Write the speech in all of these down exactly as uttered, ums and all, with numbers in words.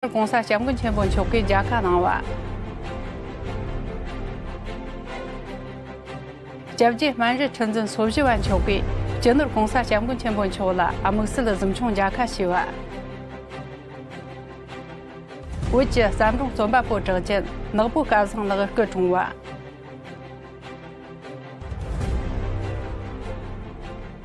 ནོར་༸གོང་ས་༸སྐྱབས་མགོན་ཆེན་པོ་མཆོག་གིས་མཇལ་ཁ་གནང་བ། སྐྱབས་རྗེ་སྨན་རི་ཁྲི་འཛིན་སོ་བཞི་བ་མཆོག་གིས་སྤྱི་ནོར་༸གོང་ས་༸སྐྱབས་མགོན་ཆེན་པོ་མཆོག་ལ་དམིགས་བསལ་གཟིམ་ཆུང་མཇལ་ཁ་ཞུས་པ། བོད་ཀྱི་ཟམ་གདོང་རྩོམ་པ་པོ་གྲགས་ཅན་ནག་པོ་སྐལ་བཟང་ལགས་སྐུ་གྲོངས་པ།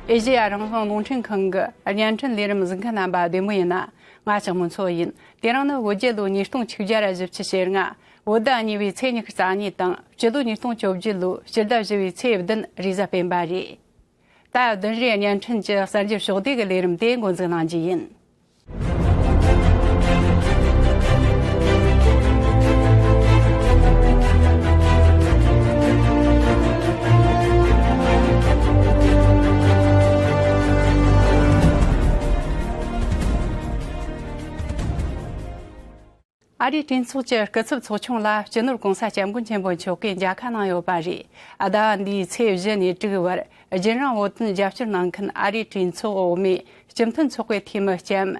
ཨེ་ཤེ་ཡ་རང་དབང་རླུང་འཕྲིན་ཁང་གི་བརྙན་འཕྲིན་ལས་རིམ་གཟིགས་མཁན་རྣམ་པ་བདེ་མོ་ཡིན་ན། ང་ཞག་མོ་མཚོ་ཡིན། དེ་རིང་ནི་བོད་རྒྱལ་ལོ་ཉིས་སྟོང་ཆིག་བརྒྱ་བཞི་བཅུ་ཞེ་ལྔ། བོད་ཟླ་གཉིས་པའི་ཚེས་ཉི་ཤུ་རྩ་གཉིས་དང་། སྤྱི་ལོ་ཉིས་སྟོང་བཅོ་བརྒྱད་ལོའི་ཕྱི་ཟླ་བཞི་པའི་ཚེས་བདུན་རེས་གཟའ་སྤེན་པ་རེད། ད་བདུན་རེའི་བརྙན་འཕྲིན་གྱི་གསར་འགྱུར་ཕྱོགས་བསྡུས་ཀྱི་ལས་རིམ་དེ་འགོ་འཛུགས་གནང་རྒྱུ་ཡིན། ཨ་རིའི་གྲོས་ཚོགས་ཀྱི་སྐུ་ཚབ་ཚོགས་ཆུང་ལ་སྤྱི་ནོར་༸གོང་ས་༸སྐྱབས་མགོན་ཆེན་པོ་མཆོག་གིས་མཇལ་ཁ་གནང་ཡོད་པ་རེད། ཟླ་བ་འདིའི་ཚེས་བཞི་ནས་དྲུག་བར་རྒྱུན་རིང་བོད་དོན་རྒྱབ་སྐྱོར་གནང་མཁན་ཨ་རིའི་གྲོས་ཚོགས་འོག་མའི་སྤྱི་མཐུན་ཚོགས་པའི་འཐུས་མི་ལྕམ་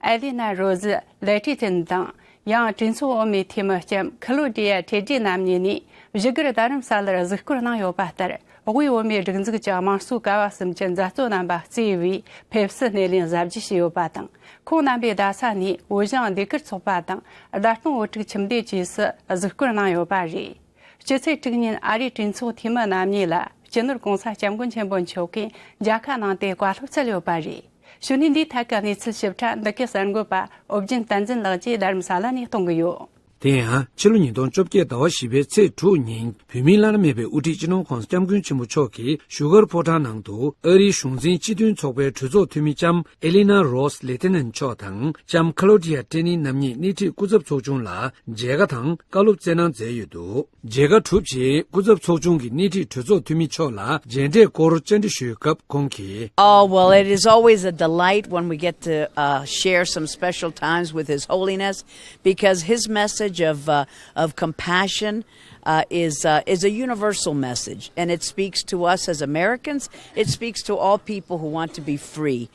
ཨེ་ལི་ན་རོ་ཟི་ལེ་ཏི་ཏན་དང་། ཡང་གྲོས་ཚོགས་འོག་མའི་འཐུས་མི་ལྕམ་ཁི་ལོ་ཌི་ཡ་ཁྲེ་ཏི་རྣམ་གཉིས་ནས་བཞུགས་སྒར་རྡ་རམ་ས་ལར་གཟིགས་སྐོར་གནང་ཡོད་པ་ལྟར། དབུས་བོད་མིའི་སྒྲིག་འཛུགས་ཀྱི་དམངས་གཙོའི་ཀ་བ་གསུམ་གྱི་མཛད་གཙོ་རྣམ་པ་གཙོས་པའི་ཕེབས་བསུ་སྣེ་ལེན་གཟབ་རྒྱས་བྱས་ཡོད་པ་དང་། ཁོང་རྣམ་པས་རྡ་ས་ནས་བོད་ལྗོངས་ཟློས་གར་ཚོགས་པ་དང་རྡ་སྟོང་བོད་ཕྲུག་ཁྱིམ་སྡེ་བཅས་སུ་གཟིགས་སྐོར་གནང་ཡོད་པ་རེད། སྤྱི་ཚེས་དྲུག་ཉིན་ཨ་རིའི་གྲོས་ཚོགས་འཐུས་མི་རྣམ་གཉིས་ལ་སྤྱི་ནོར་༸གོང་ས་༸སྐྱབས་མགོན་ཆེན་པོ་མཆོག་གིས་མཇལ་ཁ་གནང་སྟེ་བཀའ་སློབ་སྩལ་ཡོད་པ་རེད། གཞུག་ནས་འདིའི་ཐད་ཀྱི་གནས་ཚུལ་ཞིབ་ཕྲ་འདི་གའི་གསར་འགོད་པ་ཨོ་རྒྱན་བསྟན་འཛིན་ལགས་ཀྱིས་རྡ་རམ་ས་ལ་ནས་གཏོང་གི་ཡོད། དེ་ཡང་ཕྱི་ལོ་ཉིས་སྟོང་བཅོ་བརྒྱད་ཟླ་བ་བཞི་པའི་ཚེས་དྲུག་ཉིན་བོད་མིའི་བླ་ན་མེད་པའི་དབུ་ཁྲིད་སྤྱི་ནོར་༸གོང་ས་༸སྐྱབས་མགོན་ཆེན་པོ་མཆོག་གིས་བཞུགས་སྒར་ཕོ་བྲང་ནང་དུ་ཨ་རིའི་གཞུང་འཛིན་སྤྱི་མཐུན་ཚོགས་པའི་གྲོས་ཚོགས་འཐུས་མི་ལྕམ་ཨེ་ལི་ན་རོས་ལེ་ཏི་ནན་མཆོག་དང་ལྕམ་ཁ་ལོ་ཌི་ཡ་ཏྲེ་ནི་རྣམ་གཉིས་སྣེ་ཁྲིད་སྐུ་ཚབ་ཚོགས་ཆུང་ལ་མཇལ་ཁ་དང་བཀའ་སློབ་སྩལ་གནང་མཛད་ཡོད་འདུག་མཇལ་ཁ་གྲུབ་རྗེས་སྐུ་ཚབ་ཚོགས་ཆུང་གི་སྣེ་ཁྲིད་གྲོས་ཚོགས་འཐུས་མི་མཆོག་ལ་མཇལ་འཕྲད་སྐོར་བཅར་འདྲི་ཞུས་སྐབས་ཁོང་གིས། Oh, well, it is always a delight when we get to uh, share some special times with His Holiness, because his message of, uh, of compassion uh, is, uh, is a universal message, and it speaks to us as Americans. It speaks to all people who want to be free.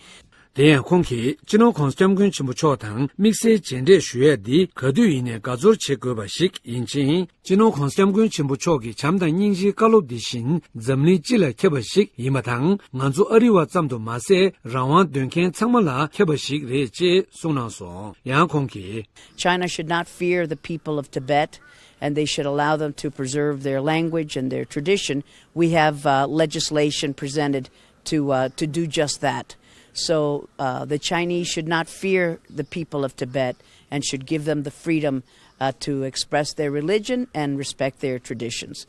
དེ་ཡང་ཁོང་གིས་སྤྱི་ནོར་༸གོང་ས་༸སྐྱབས་མགོན་ཆེན་པོ་མཆོག་དང་དམིགས་བསལ་མཇལ་འཕྲད་ཞུ་ཡས་འདི་ག་དུས་ཡིན་ནའི་དགའ་ཚོར་བྱེད་དགོས་པ་ཞིག་ཡིན་ཕྱིན། སྤྱི་ནོར་༸གོང་ས་༸སྐྱབས་མགོན་ཆེན་པོ་མཆོག་གི་བྱམས་དང་སྙིང་རྗེའི་བཀའ་སློབ་འདི་བཞིན་འཛམ་གླིང་སྤྱི་ལ་ཁྱབ་པ་ཞིག་ཡིན་པ་དང་། ང་ཚོ་ཨ་རི་བ་ཙམ་དུ་མ་ཟད། རང་དབང་འདོད་མཁན་ཚང་མ་ལ་ཁྱབ་པ་ཞིག་རེད་ཅེས་གསུངས་གནང་སོང་། ཡང་ཁོང་གིས། China should not fear the people of Tibet, and they should allow them to preserve their language and their tradition. We have uh, legislation presented to, uh, to do just that. So uh, the Chinese should not fear the people of Tibet and should give them the freedom uh, to express their religion and respect their traditions.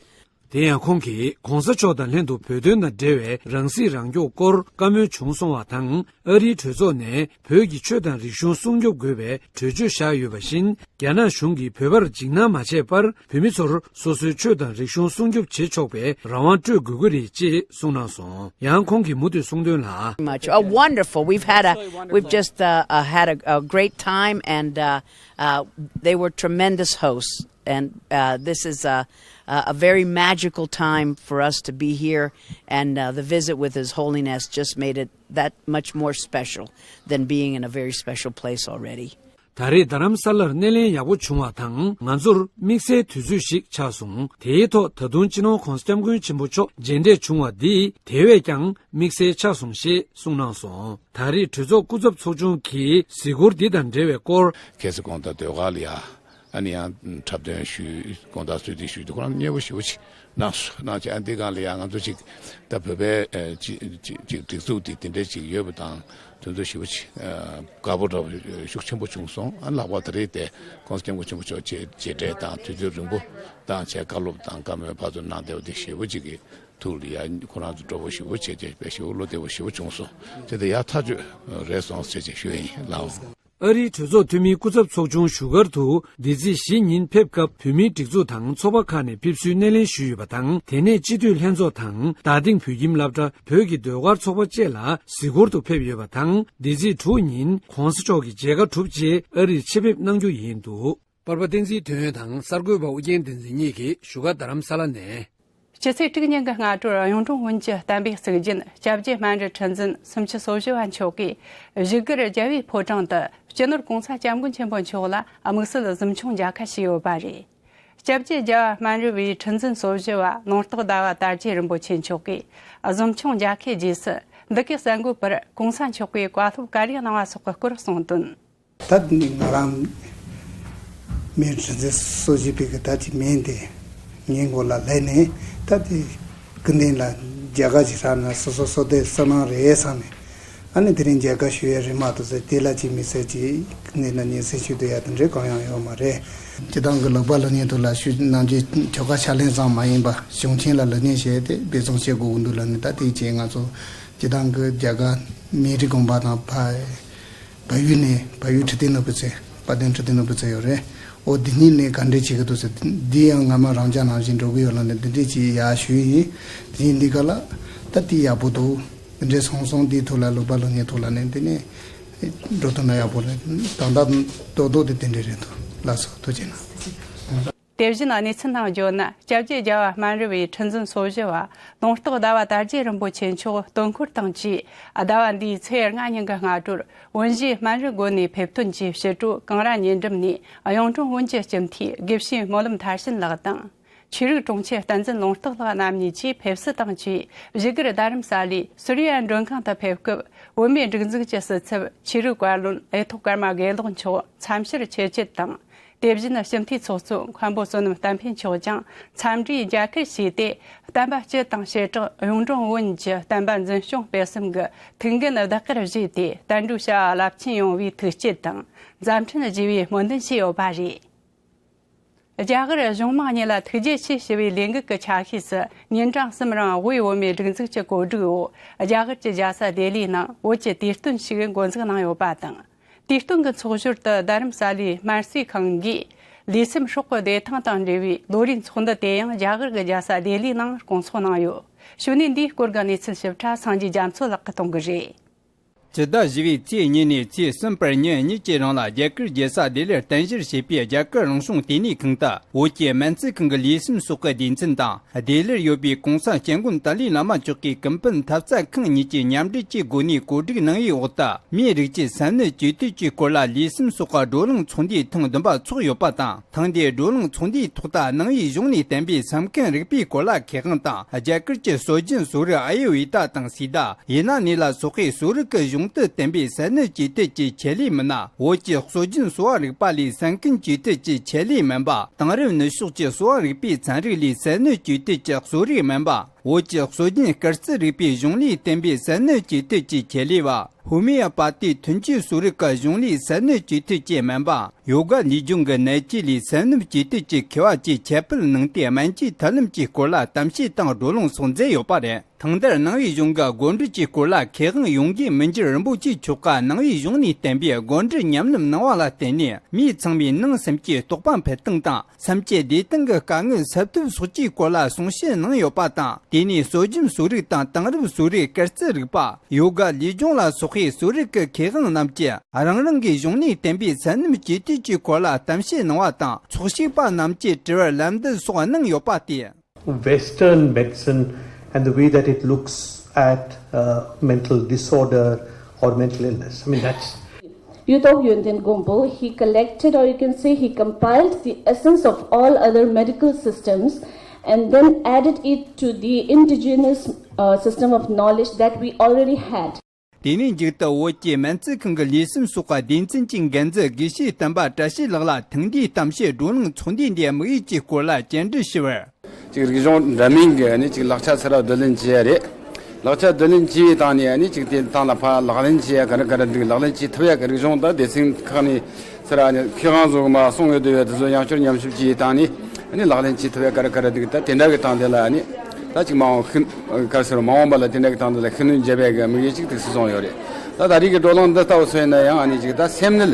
དེ་ཡང་ཁོང་གིས་༸གོང་ས་མཆོག་དང་ལྷན་དུ་བོད་དོན་དང་འབྲེལ་བའི་རང་སྲིད་རང་སྐྱོང་སྐོར་བཀའ་མོལ་བྱུང་སོང་བ་དང་། ཨ་རིའི་གྲོས་ཚོགས་ནས་བོད་ཀྱི་ཆོས་དང་རིག་གཞུང་སྲུང་སྐྱོབ་དགོས་པའི་གྲོས་ཆོད་བཞག་ཡོད་པ་བཞིན། རྒྱ་ནག་གཞུང་གིས་བོད་པར་འཇིགས་སྣང་མ་བྱས་པར་བོད་མི་ཚོར་སོ་སོའི་ཆོས་དང་རིག་གཞུང་སྲུང་སྐྱོབ་བྱེད་ཆོག་པའི་རང་དབང་སྤྲོད་དགོས་ཀྱི་རེད་ཅེས་གསུངས་གནང་སོང་། ཡང་ཁོང་གིས་མུ་མཐུད་གསུངས་དོན་ལ། Much. Oh, wonderful. We've had a, we've just uh, uh, had a, a great time, and uh, uh, they were tremendous hosts. And uh, this is a, a very magical time for us to be here, and uh, the visit with His Holiness just made it that much more special than being in a very special place already. ད་རེས་རྡ་རམ་ས་ལར་སྣེ་ལེན་ཡག་པོ་བྱུང་བ་དང་། ང་ཚོར་དམིགས་བསལ་དུས་ཚོད་ཞིག་ཆགས་སོང་། དེའི་ཐོག་ད་དུང་སྤྱི་ནོར་༸གོང་ས་༸སྐྱབས་མགོན་ཆེན་པོ་མཆོག་མཇལ་འཕྲད་བྱུང་བ་འདི་དེ་བས་ཀྱང་དམིགས་བསལ་ཆགས་སོང་ཞེས་གསུངས་གནང་སོང་། ད་རེས་གྲོས་ཚོགས་སྐུ་ཚབ་ཚོགས་ཆུང་གིས་གཟིགས་སྐོར་འདི་དང་འབྲེལ་བའི་སྐོར། གལ་སྲིད་དགོང་དག་ཟློས་གར་ལ་ཡ། ཨ་ནི་ཡང་འཁྲབ་སྟོན་ཞུས། དགོང་དག་གསོལ་ཚིགས་ཞུས་དུས་ཁོ་རང་མཉེས་པོ་ཞེ་པོ་ཅིག་གནང་སོང་། གནང་བྱས་ཨ་འདི་སྒང་ལ་ཡང་ང་ཚོ་ཅིག་ད་བོད་པའི་ཨེ་ཅིག་ཅིག་ཅིག་སྒྲིག་འཛུགས་འདི་དེ་འདྲ་ཅིག་ཡོད་པ་དང་། དོན་དུ་ཞེ་པོ་ཅིག་ཨ་དགའ་པོ་འདྲ་བོ་ཤུགས་ཆེན་པོ་བྱུང་སོང་། ཨ་ལྷག་པར་ད་རེས་དེ་༸གོང་ས་༸སྐྱབས་མགོན་ཆེན་པོ་མཆོག་མཇལ་མཇལ་འཕྲད་དང་དུས་ཚོད་རིང་པོ་བཏང་བྱས་བཀའ་སློབ་དང་བཀའ་མོལ་ཕར་ཚུར་གནང་བསྡད་པ་དེ་ཞེ་པོ་ཅིག་གི་ཐུགས་ལ་ཡ་ཁོ་རང་ཚོ་སྤྲོ་པོ་ཞེ་པོ་བྱས་བྱས་དཔེ་ཞེ་པོ་བློ་བདེ་པོ་ཞེ་པོ་བྱུང་སོང་། དེ་དེ་ཡག་ཐག་ཆོད་རེད་སོང་ཟེར་བྱས་ཞུ་ཡ་ཡིན་ལགས། ཨ་རིའི་གྲོས་ཚོགས་འཐུས་མིའི་སྐུ་ཚབ་ཚོགས་ཆུང་བཞུགས་སྒར་དུ་འདི་ཚེས་བཞི་ཉིན་ཕེབས་སྐབས་བོད་མིའི་སྒྲིག་འཛུགས་དང་ཚོགས་པ་ཁག་ནས་ཕེབས་བསུའི་སྣེ་ལེན་ཞུས་ཡོད་པ་དང་། དེ་ནས་སྤྱི་འཐུས་ལྷན་ཚོགས་དང་རྡ་སྟེང་བོད་ཁྱིམ་སློབ་གྲྭ་བོད་ཀྱི་ཟློས་གར་ཚོགས་པ་བཅས་ལ་གཟིགས་སྐོར་དུ་ཕེབས་ཡོད་པ་དང་། འདི་ཚེས་དྲུག་ཉིན་༸གོང་ས་མཆོག་གི་མཇལ་ཁ་གྲུབ་རྗེས་ཨ་རིར་ཆེད་ཕེབས་གནང་རྒྱུ་ཡིན་འདུག་པར་པ་བསྟན་འཛིན་དོན་ཡོད་དང་གསར་འགོད་པ་ཨུ་རྒྱན་བསྟན་འཛིན་གཉིས་ཀྱིས་བཞུགས་སྒར་རྡ་རམ་ས་ལ་ནས། སྤྱི་ཚེས་དྲུག་ཉིན་གྱི་སྔ་དྲོར་གཡུང་དྲུང་བོན་གྱི་བསྟན་པའི་གཙུག་རྒྱན་སྐྱབས་རྗེ་སྨན་རི་ཁྲི་འཛིན་སུམ་ཅུ་སོ་བཞི་བ་མཆོག་གིས་བཞུགས་སྒར་རྒྱལ་བའི་ཕོ་བྲང་དུ་སྤྱི་ནོར་༸གོང་ས་༸སྐྱབས་མགོན་ཆེན་པོ་མཆོག་ལ་དམིགས་བསལ་གཟིམ་ཆུང་མཇལ་ཁ་ཞུས་ཡོད་པ་རེད། སྐྱབས་རྗེ་རྒྱལ་བ་སྨན་རི་བའི་ཁྲི་འཛིན་སོ་བཞི་བ་ལུང་རྟོགས་ཟླ་བ་དར་རྒྱས་རིན་པོ་ཆེ་མཆོག་གིས་གཟིམ་ཆུང་མཇལ་ཁའི་རྗེས་སུ་འདི་གའི་གསར་འགོད་པར་༸གོང་ས་མཆོག་གིས་བཀའ་སློབ་ག་རེ་གནང་བ་སོགས་ཀྱི་སྐོར་གསུངས་དོན། ད་ནི་ང་རང་མི་ཁྲི་འཛིན་སོ་བཞི་པའི་གི་ད་ཅི་མིང་དེ་ངའི་མགོ་ལ་ལེན་ནས་ད་དེ་སྐུ་མདུན་ལ་མཇལ་ཁ་ཅིག་ཧྲ་ན་སོ་སོ་སོ་དེ་བསོད་ནམས་རེད་བསམ་ནས། ཨ་ནི་དེ་རིང་མཇལ་ཁ་ཞུ་ཡ་རེད་མ་གཏོགས་ཟེར་དེ་ལ་ཅིག་མི་ཟེར་ཅིག་སྐུ་མདུན་ལ་སྙན་སེང་ཞུ་འདོད་ཡ་དེ་འདྲའི་གང་ཡང་ཡོད་མ་རེད། སྤྱི་བཏང་གི་ལོག་པ་ལོ་ཉེས་དུ་ལ་ཞུ་ནམ་རྒྱུན་ཆོལ་ཁ་ཕྱག་ལེན་ཙམ་མ་ཡིན་པ་གཞུང་ཆེན་ལ་ལོ་ཉེས་བྱས་ཏེ་འབད་བརྩོན་བྱེད་དགོས་ཀྱི་འདུག་ལབ་ནས། ད་དེའི་རྗེས་ང་ཚོ་སྤྱི་བཏང་གི་རྒྱ་གར་མི་རིགས་དགོན་པ་དང་ཕ། བལ་ཡུལ་ནས་བལ་ཡུལ་ཁྲི་བརྟན་ནོར་བུ་ཚེ། དཔལ་ལྡན་ཁྲི་བརྟན་ནོར་བུ་ཚེ་ཡོད་རེད། ཨོ་འདི་གཉིས་ནས་ག་འདྲས་བྱེད་ཀྱི་འདུག་ཟེར། འདི་ཡང་སྔ་མ་རང་ཅག་ནང་བཞིན་འགྲོ་གི་ཡོད་ལ་ནས་འདི་འདྲས་ཅིག་ཡག་ཞུས་ཡིན། དེ་ཡིན་འདི་ག་ལ་ད་དེ་ཡག་པོ་འདུག་འདི་འདྲས་སོང་སོང་འདིའི་ཐོག་ལ་ལོག་པ་ལོ་ཉེས་ཐོག་ལ་ནས་འདི་ནས་འགྲོ་ཐུབ་ན་ཡག་པོ་རེད། ད་ལྟ་རྡོག་རྡོག་དེ་དེ་འདྲས་རེད་འདུག་ལགས་སོ། ཐུགས་རྗེ་གནང་། དེ་བཞིན་གནས་ཚུལ་ནང་བརྗོད་ན། སྐྱབས་རྗེ་རྒྱལ་བ་སྨན་རི་བའི་ཁྲི་འཛིན་སོ་བཞི་བ་ལུང་རྟོགས་ཟླ་བ་དར་རྒྱས་རིན་པོ་ཆེ་མཆོག་སྟོན་འཁོར་དང་བཅས་ཟླ་བ་འདིའི་ཚེས་ལྔ་ཉིན་གྱི་སྔ་དྲོར་དབོན་གཞིས་སྨན་རི་དགོན་ནས་ཕེབས་ཐོན་གྱིས་ཕྱི་དྲོ་གངས་ར་ཉེ་འགྲམ་ནས་གཡུང་དྲུང་བོན་གྱི་སྤྱི་འཐུས་དགེ་བཤེས་སྨོན་ལམ་མཐར་ཕྱིན་ལགས་དང་། ཆོས་རིག་དྲུང་ཆེ་བསྟན་འཛིན་ལུང་རྟོགས་ལགས་རྣམ་གཉིས་ཀྱིས་ཕེབས་བསུ་དང་བཅས་བཞུགས་སྒར་རྡ་རམ་ས་ལའི་སུ་རི་ཡ་མགྲོན་ཁང་དུ་ཕེབས་སྐབས། བོད་མིའི་སྒྲིག་འཛུགས་ཀྱི་སྲིད་ཚབ་ཆོས་རིག་བཀའ་བློན་ཨེ་ཐོག་ཀརྨ་དགེ་ལེགས་མཆོག་མཚམས་བཤེར་ཆེད་བཅར་དང་། དེ་བཞིན་སྤྱི་འཐུས་ཚོགས་གཙོ་མཁན་པོ་བསོད་ནམས་བསྟན་འཕེལ་མཆོག་ཀྱང་འཚམས་འདྲིའི་མཇལ་ཁར་ཞུགས་ཏེ། བསྟན་པ་སྤྱི་དང་བྱེ་བྲག་གཡུང་དྲུང་བོན་གྱི་བསྟན་པ་འཛིན་སྐྱོང་སྤེལ་གསུམ་གྱི་ཐུགས་འགན་བདག་གིར་བཞེས་ཏེ། བསྟན་འགྲོའི་བྱ་བ་རླབས་ཆེན་ཡོང་བའི་ཐུགས་བསྐྱེད་དང་མཛད་འཕྲིན་རྒྱས་པའི་སྨོན་འདུན་ཞུས་ཡོད་པ་རེད། རྒྱ་གར་གཞུང་མང་གཉིས་ལ་ཐུགས་རྗེ་ཆེ་ཞུ་བའི་ལས་འགུལ་གྱི་ཆ་ཤས་སུ་ཉིན་གྲངས་གསུམ་རིང་དབུས་བོད་མིའི་སྒྲིག་འཛུགས་ཀྱི་གོ་སྒྲིག་འོག་རྒྱ་གར་གྱི་རྒྱལ་ས་ལྡི་ལིའི་ནང་བོད་ཀྱི་དུས་སྟོན་ཞིག་འགོ་འཛུགས་གནང་ཡོད་པ་དང་། དུས་སྟོན་གྱི་ཚོགས་ཞོར་དུ་རྡ་རམ་ས་ལའི་སྨན་རྩིས་ཁང་གིས་ལུས་སེམས་སྲོག་གི་བདེ་ཐང་དང་འབྲེལ་བའི་ལོ་རེའི་ཚོགས་འདུ་དེ་ཡང་རྒྱ་གར་གྱི་རྒྱལ་ས་ལྡི་ལིའི་ནང་སྐོང་ཚོགས་གནང་ཡོད། གཞུག་ནས་འདིའི་སྐོར་གྱི་གནས་ཚུལ་ཞིབ་ཕྲ་སངས་རྒྱས་རྒྱ་མཚོ་ལགས་ཀྱིས་གཏོང་གི་རེད། སྤྱི་ཟླ་བཞི་བའི་ཚེས་གཉིས་ནས་ཚེས་གསུམ་བར་ཉིན་གཉིས་ཀྱི་རིང་ལ་རྒྱ་གར་རྒྱལ་ས་ལྡི་ལིར་རྟེན་གཞིར་བྱས་པའི་རྒྱ་གར་རང་གཞུང་ལྟེ་གནས་ཁང་དུ་བོད་ཀྱི་སྨན་རྩིས་ཁང་གི་ལུས་སེམས་སྲོག་གི་སྡེ་ཚན་དང་། ལྡི་ལིར་ཡོད་པའི་༸གོང་ས་༸སྐྱབས་མགོན་ཏཱ་ལའི་བླ་མ་མཆོག་གི་ཀུན་ཕན་འཐབ་རྩོད་ཁང་གཉིས་ཀྱིས་མཉམ་འབྲེལ་གྱི་སྒོ་ནས་གོ་སྒྲིག་གནང་བའི་འོག་ཏུ། མིའི་རིགས་ཀྱི་ས་གནས་ཇུས་གཏོགས་ཀྱི་སྐོར་ལ་ལུས་སེམས་སྲོག་གི་བགྲོ་གླེང་ཚོགས་འདུའི་ཐེངས་བདུན་པ་འཚོགས་ཡོད་པ་དང་། ཐེངས་འདིའི་བགྲོ་གླེང་ཚོགས་འདུའི་ཐོག་ཏུ་ནང་པའི་གཞུང་ནས་བསྟན་པའི་ས་ཁམས་རིག་པའི་སྐོར་ལ་མཁས་དབང་དང་། རྒྱ་གར་གྱི་སྲོལ་རྒྱུན་གསོ་རིག་ཨ་ཡུར་ཝེ་ད་དང་སིདྡྷ། ཡེ་ན་ནི་ལ་སོགས་པའི་གསོ་རིག་གི་གཞུང་དུ་བསྟན་པའི་ས་གནས་ཇུས་གཏོགས་ཀྱི་ཆེད་ལས་མི་སྣ། བོད་ཀྱི་སྲོལ་རྒྱུན་གསོ་བ་རིག་པ་ལས་ས་ཁུངས་ཇུས་གཏོགས་ཀྱི་ཆེད་ལས་སྨན་པ། དེང་རབས་ནུས་ཤུགས་ཀྱི་གསོ་བ་རིག་པའི་ཚན་རིག་ལས་ས་གནས་ཇུས་གཏོགས་ཀྱི་གསོ་རིག་སྨན་པ། བོད་ཀྱི་སྲོལ་རྒྱུན་སྐར་རྩིས་རིག་པའི་གཞུང་ལས་བསྟན་པའི་ས་གནས་ཇུས་གཏོགས་ཀྱི་ཆེད་ལས་པ། ཧུ་མི་ཡ་པ་ཏི་ཐུན་གཅོད་གསོ་རིག་གི་གཞུང་ལས་ས་གནས་ཇུས་གཏོགས་ཀྱི་སྨན་པ། ཡོ་ག་ལུས་སྦྱོང་གི་ནད་བཅོས་ལས་ས་གནས་ཇུས་གཏོགས་ཀྱི་མཁས་པ་བཅས་ཁྱབ་སྤེལ་གནང་སྟེ། སྨན་བཅོས་མཐུན་ལམ་གྱི་སྐོར་ལ་གཏམ་བཤད་དང་བགྲོ་གླེང་སོགས་མཛད་ཡོད་པ་རེད། ཐེངས་འདིར་ནང་པའི་གཞུང་གི་དགོངས་འགྲེལ་གྱི་སྐོར་ལ་མཁས་དབང་ཡོངས་ཀྱིས་མི་འགྱུར་རིན་པོ་ཆེ་མཆོག་གིས་ནང་པའི་གཞུང་ནས་བསྟན་པའི་དགོངས་འགྲེལ་ཉམས་ལེན་གནང་བ་ལ་བརྟེན་ནས། མི་ཚང་མའི་ནང་སེམས་ཀྱི་རྟོགས་པ་འཕེལ་སྟངས་དང་། སེམས་ཀྱི་བདེ་ཐང་གི་དཀའ་ངལ་སེལ་ཐབས་སོགས་ཀྱི་སྐོར་ལ་གསུང་བཤད་གནང་ཡོད་པ་དང་། དེ་ནས་སྲོལ་རྒྱུན་གསོ་རིག་དང་། དེང་རབས་གསོ་རིག་སྐར་རྩིས་རིག་པ། ཡོ་ག་ལུས་སྦྱོང་ལ་སོགས་པའི་གསོ་རིག་གི་མཁས་དབང་རྣམས་ཀྱིས་རང་རང་གི་གཞུང་ནས་བསྟན་པའི་ས་གནས་ཇུས་གཏོགས་ཀྱི་སྐོར་ལ་གཏམ་བཤད་གནང་བ་དང་། ཚོགས་ཞུགས་པ་རྣམས་ཀྱིས་དྲི་བར་ལན་འདེབས་སོགས་གནང་ཡོད་པ་སྟེ། Western medicine and the way that it looks at uh, mental disorder or mental illness. I mean, that's. Yudok Yönten Gompo, he collected, or you can say, he compiled the essence of all other medical systems and then added it to the indigenous uh, system of knowledge that we already had. དེ་ནས་མཇུག་ཏུ་བོད་ཀྱི་སྨན་རྩིས་ཁང་གི་ལུས་སེམས་སྲོག་གི་སྡེ་ཚན་གྱི་འགན་འཛིན་དགེ་བཤེས་སྟོན་པ་བཀྲ་ཤིས་ལགས་ལ་ཐེངས་འདིའི་གཏམ་བཤད་བགྲོ་གླེང་ཚོགས་འདུའི་འདིའི་དམིགས་ཡུལ་གྱི་སྐོར་ལ་བཅར་འདྲི་ཞུས་པར། ཅིག་རིག་གཞུང་འདྲ་མིན་གྱི་ནི་ཅིག་ལག་ཆ་ཚུར་བསྡུ་ལེན་བྱས་རེད། ལག་ཆ་བསྡུ་ལེན་བྱས་པའི་སྟེང་ནས་ནི་ཅིག་དེ་སྟེང་ལ་ཕར་ལག་ལེན་བྱས་ཡ་ག་རེ་ག་རེ་འདུག་ལག་ལེན་བྱེད་ཐུབ་ཡ་གི་རིག་གཞུང་དང་སྡེ་ཚན་ཁག་ནས་ཚུར་ནི་མཁས་དབང་ཚོ་གི་མར་གསུང་ཡོད་དུ་ཡོད་དེ་ཚོ་ཡང་བསྐྱར་ཉམས་ཞིབ་བྱས་པའི་སྟེང་ནས་ནི་ལག་ལེན་བྱེད་ཐུབ་ཡ་ག་རེ་ག་རེ་འདུག་ད་དེ་འདྲ་གི་སྟེང་དེ་ལ་ནི་ད་ཅིག་མ་འོངས་ཤིན་ག་རེ་ཟེར་མ་འོངས་པ་ལ་དེ་འདྲ་གི་སྟེང་དེ་ལ་ཤུགས་སྣོན་བརྒྱབ་ཡ་གི་དམིགས་ཡུལ་ཅིག་ཏུ་སུ་སོང་ཡོད་རེད། ད་ད་རེས་ཀྱི་བགྲོ་གླེང་འདི་ལྟ་བུ་སོང་ཡིན་ན་ཡང་ནི་ཅིག་ད་སེམས་ནད་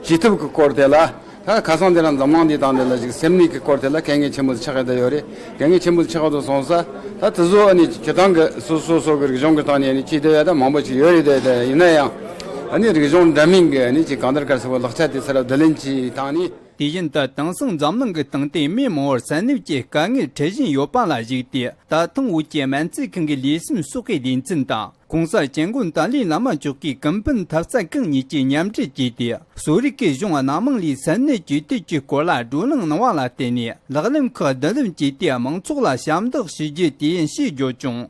བཅོས་ཐབས་ཀྱི་སྐོར་དེ་ལ། ད་ཁ་སང་དེ་རིང་འཛམ་གླིང་འདིའི་སྟེང་དེ་ལ་ཅིག་སེམས་ནད་ཀྱི་སྐོར་དེ་ལ་དཀའ་ངལ་ཆེན་པོ་ཆགས་ཀྱི་ཡོད་རེད། དཀའ་ངལ་ཆེན་པོ་ཆགས་ཀྱི་སོང་ཙང་ད་དེ་ཚོ་ཨ་ནི་སྤྱིར་བཏང་གི་སོ་སོ་སོ་གི་རིག་གཞུང་གི་སྟེང་ནས་ཨ་ནི་ཅིག་བསྡད་ཡ་ད་མང་པོ་ཅིག་ཡོད་རེད། དེ་དེ་ཡིན་ན་ཡང་ཨ་ནི་རིག་གཞུང་འདྲ་མིན་གྱི་ཨ་ནི་ཅིག་གང་ལྟར་ག་རེ་ཟེར་བ་ལག་ཆ་དེ་ཚུར་བསྡུ་ལེན་གྱི་སྟེང་ནས། དུས་རྒྱུན་དུ་དེང་སང་འཛམ་གླིང་གི་སྟེང་དུ་མི་མང་བོར་ས་གནས་ཀྱི་དཀའ་ངལ་འཕྲད་བཞིན་ཡོད་པ་ལ་གཞིགས་ཏེ། ད་ཐེངས་བོད་ཀྱི་སྨན་རྩིས་ཁང་གི་ལུས་སེམས་གསོ་བའི་སྡེ་ཚན་དང་། གོང་ས་སྐྱབས་མགོན་ཏཱ་ལའི་བླ་མ་མཆོག་གི་ཀུན་ཕན་ཐེབས་རྩ་ཁང་གཉིས་ཀྱིས་མཉམ་འབྲེལ་བྱས་ཏེ། གསོ་རིག་གིས་གཞུང་སྣ་མང་ལས་ས་གནས་སྤྱི་དོན་གྱི་སྐོར་ལ་བགྲོ་གླེང་གནང་བ་ལ་བརྟེན་ནས། ལག་ལེན་ཁག་བསྡུ་ལེན་བྱས་ཏེ། མང་ཚོགས་ལ་ཞབས་འདེགས་ཞུ་རྒྱུ་དེ་ཡིན་ཞེས་བརྗོད་བྱུང་།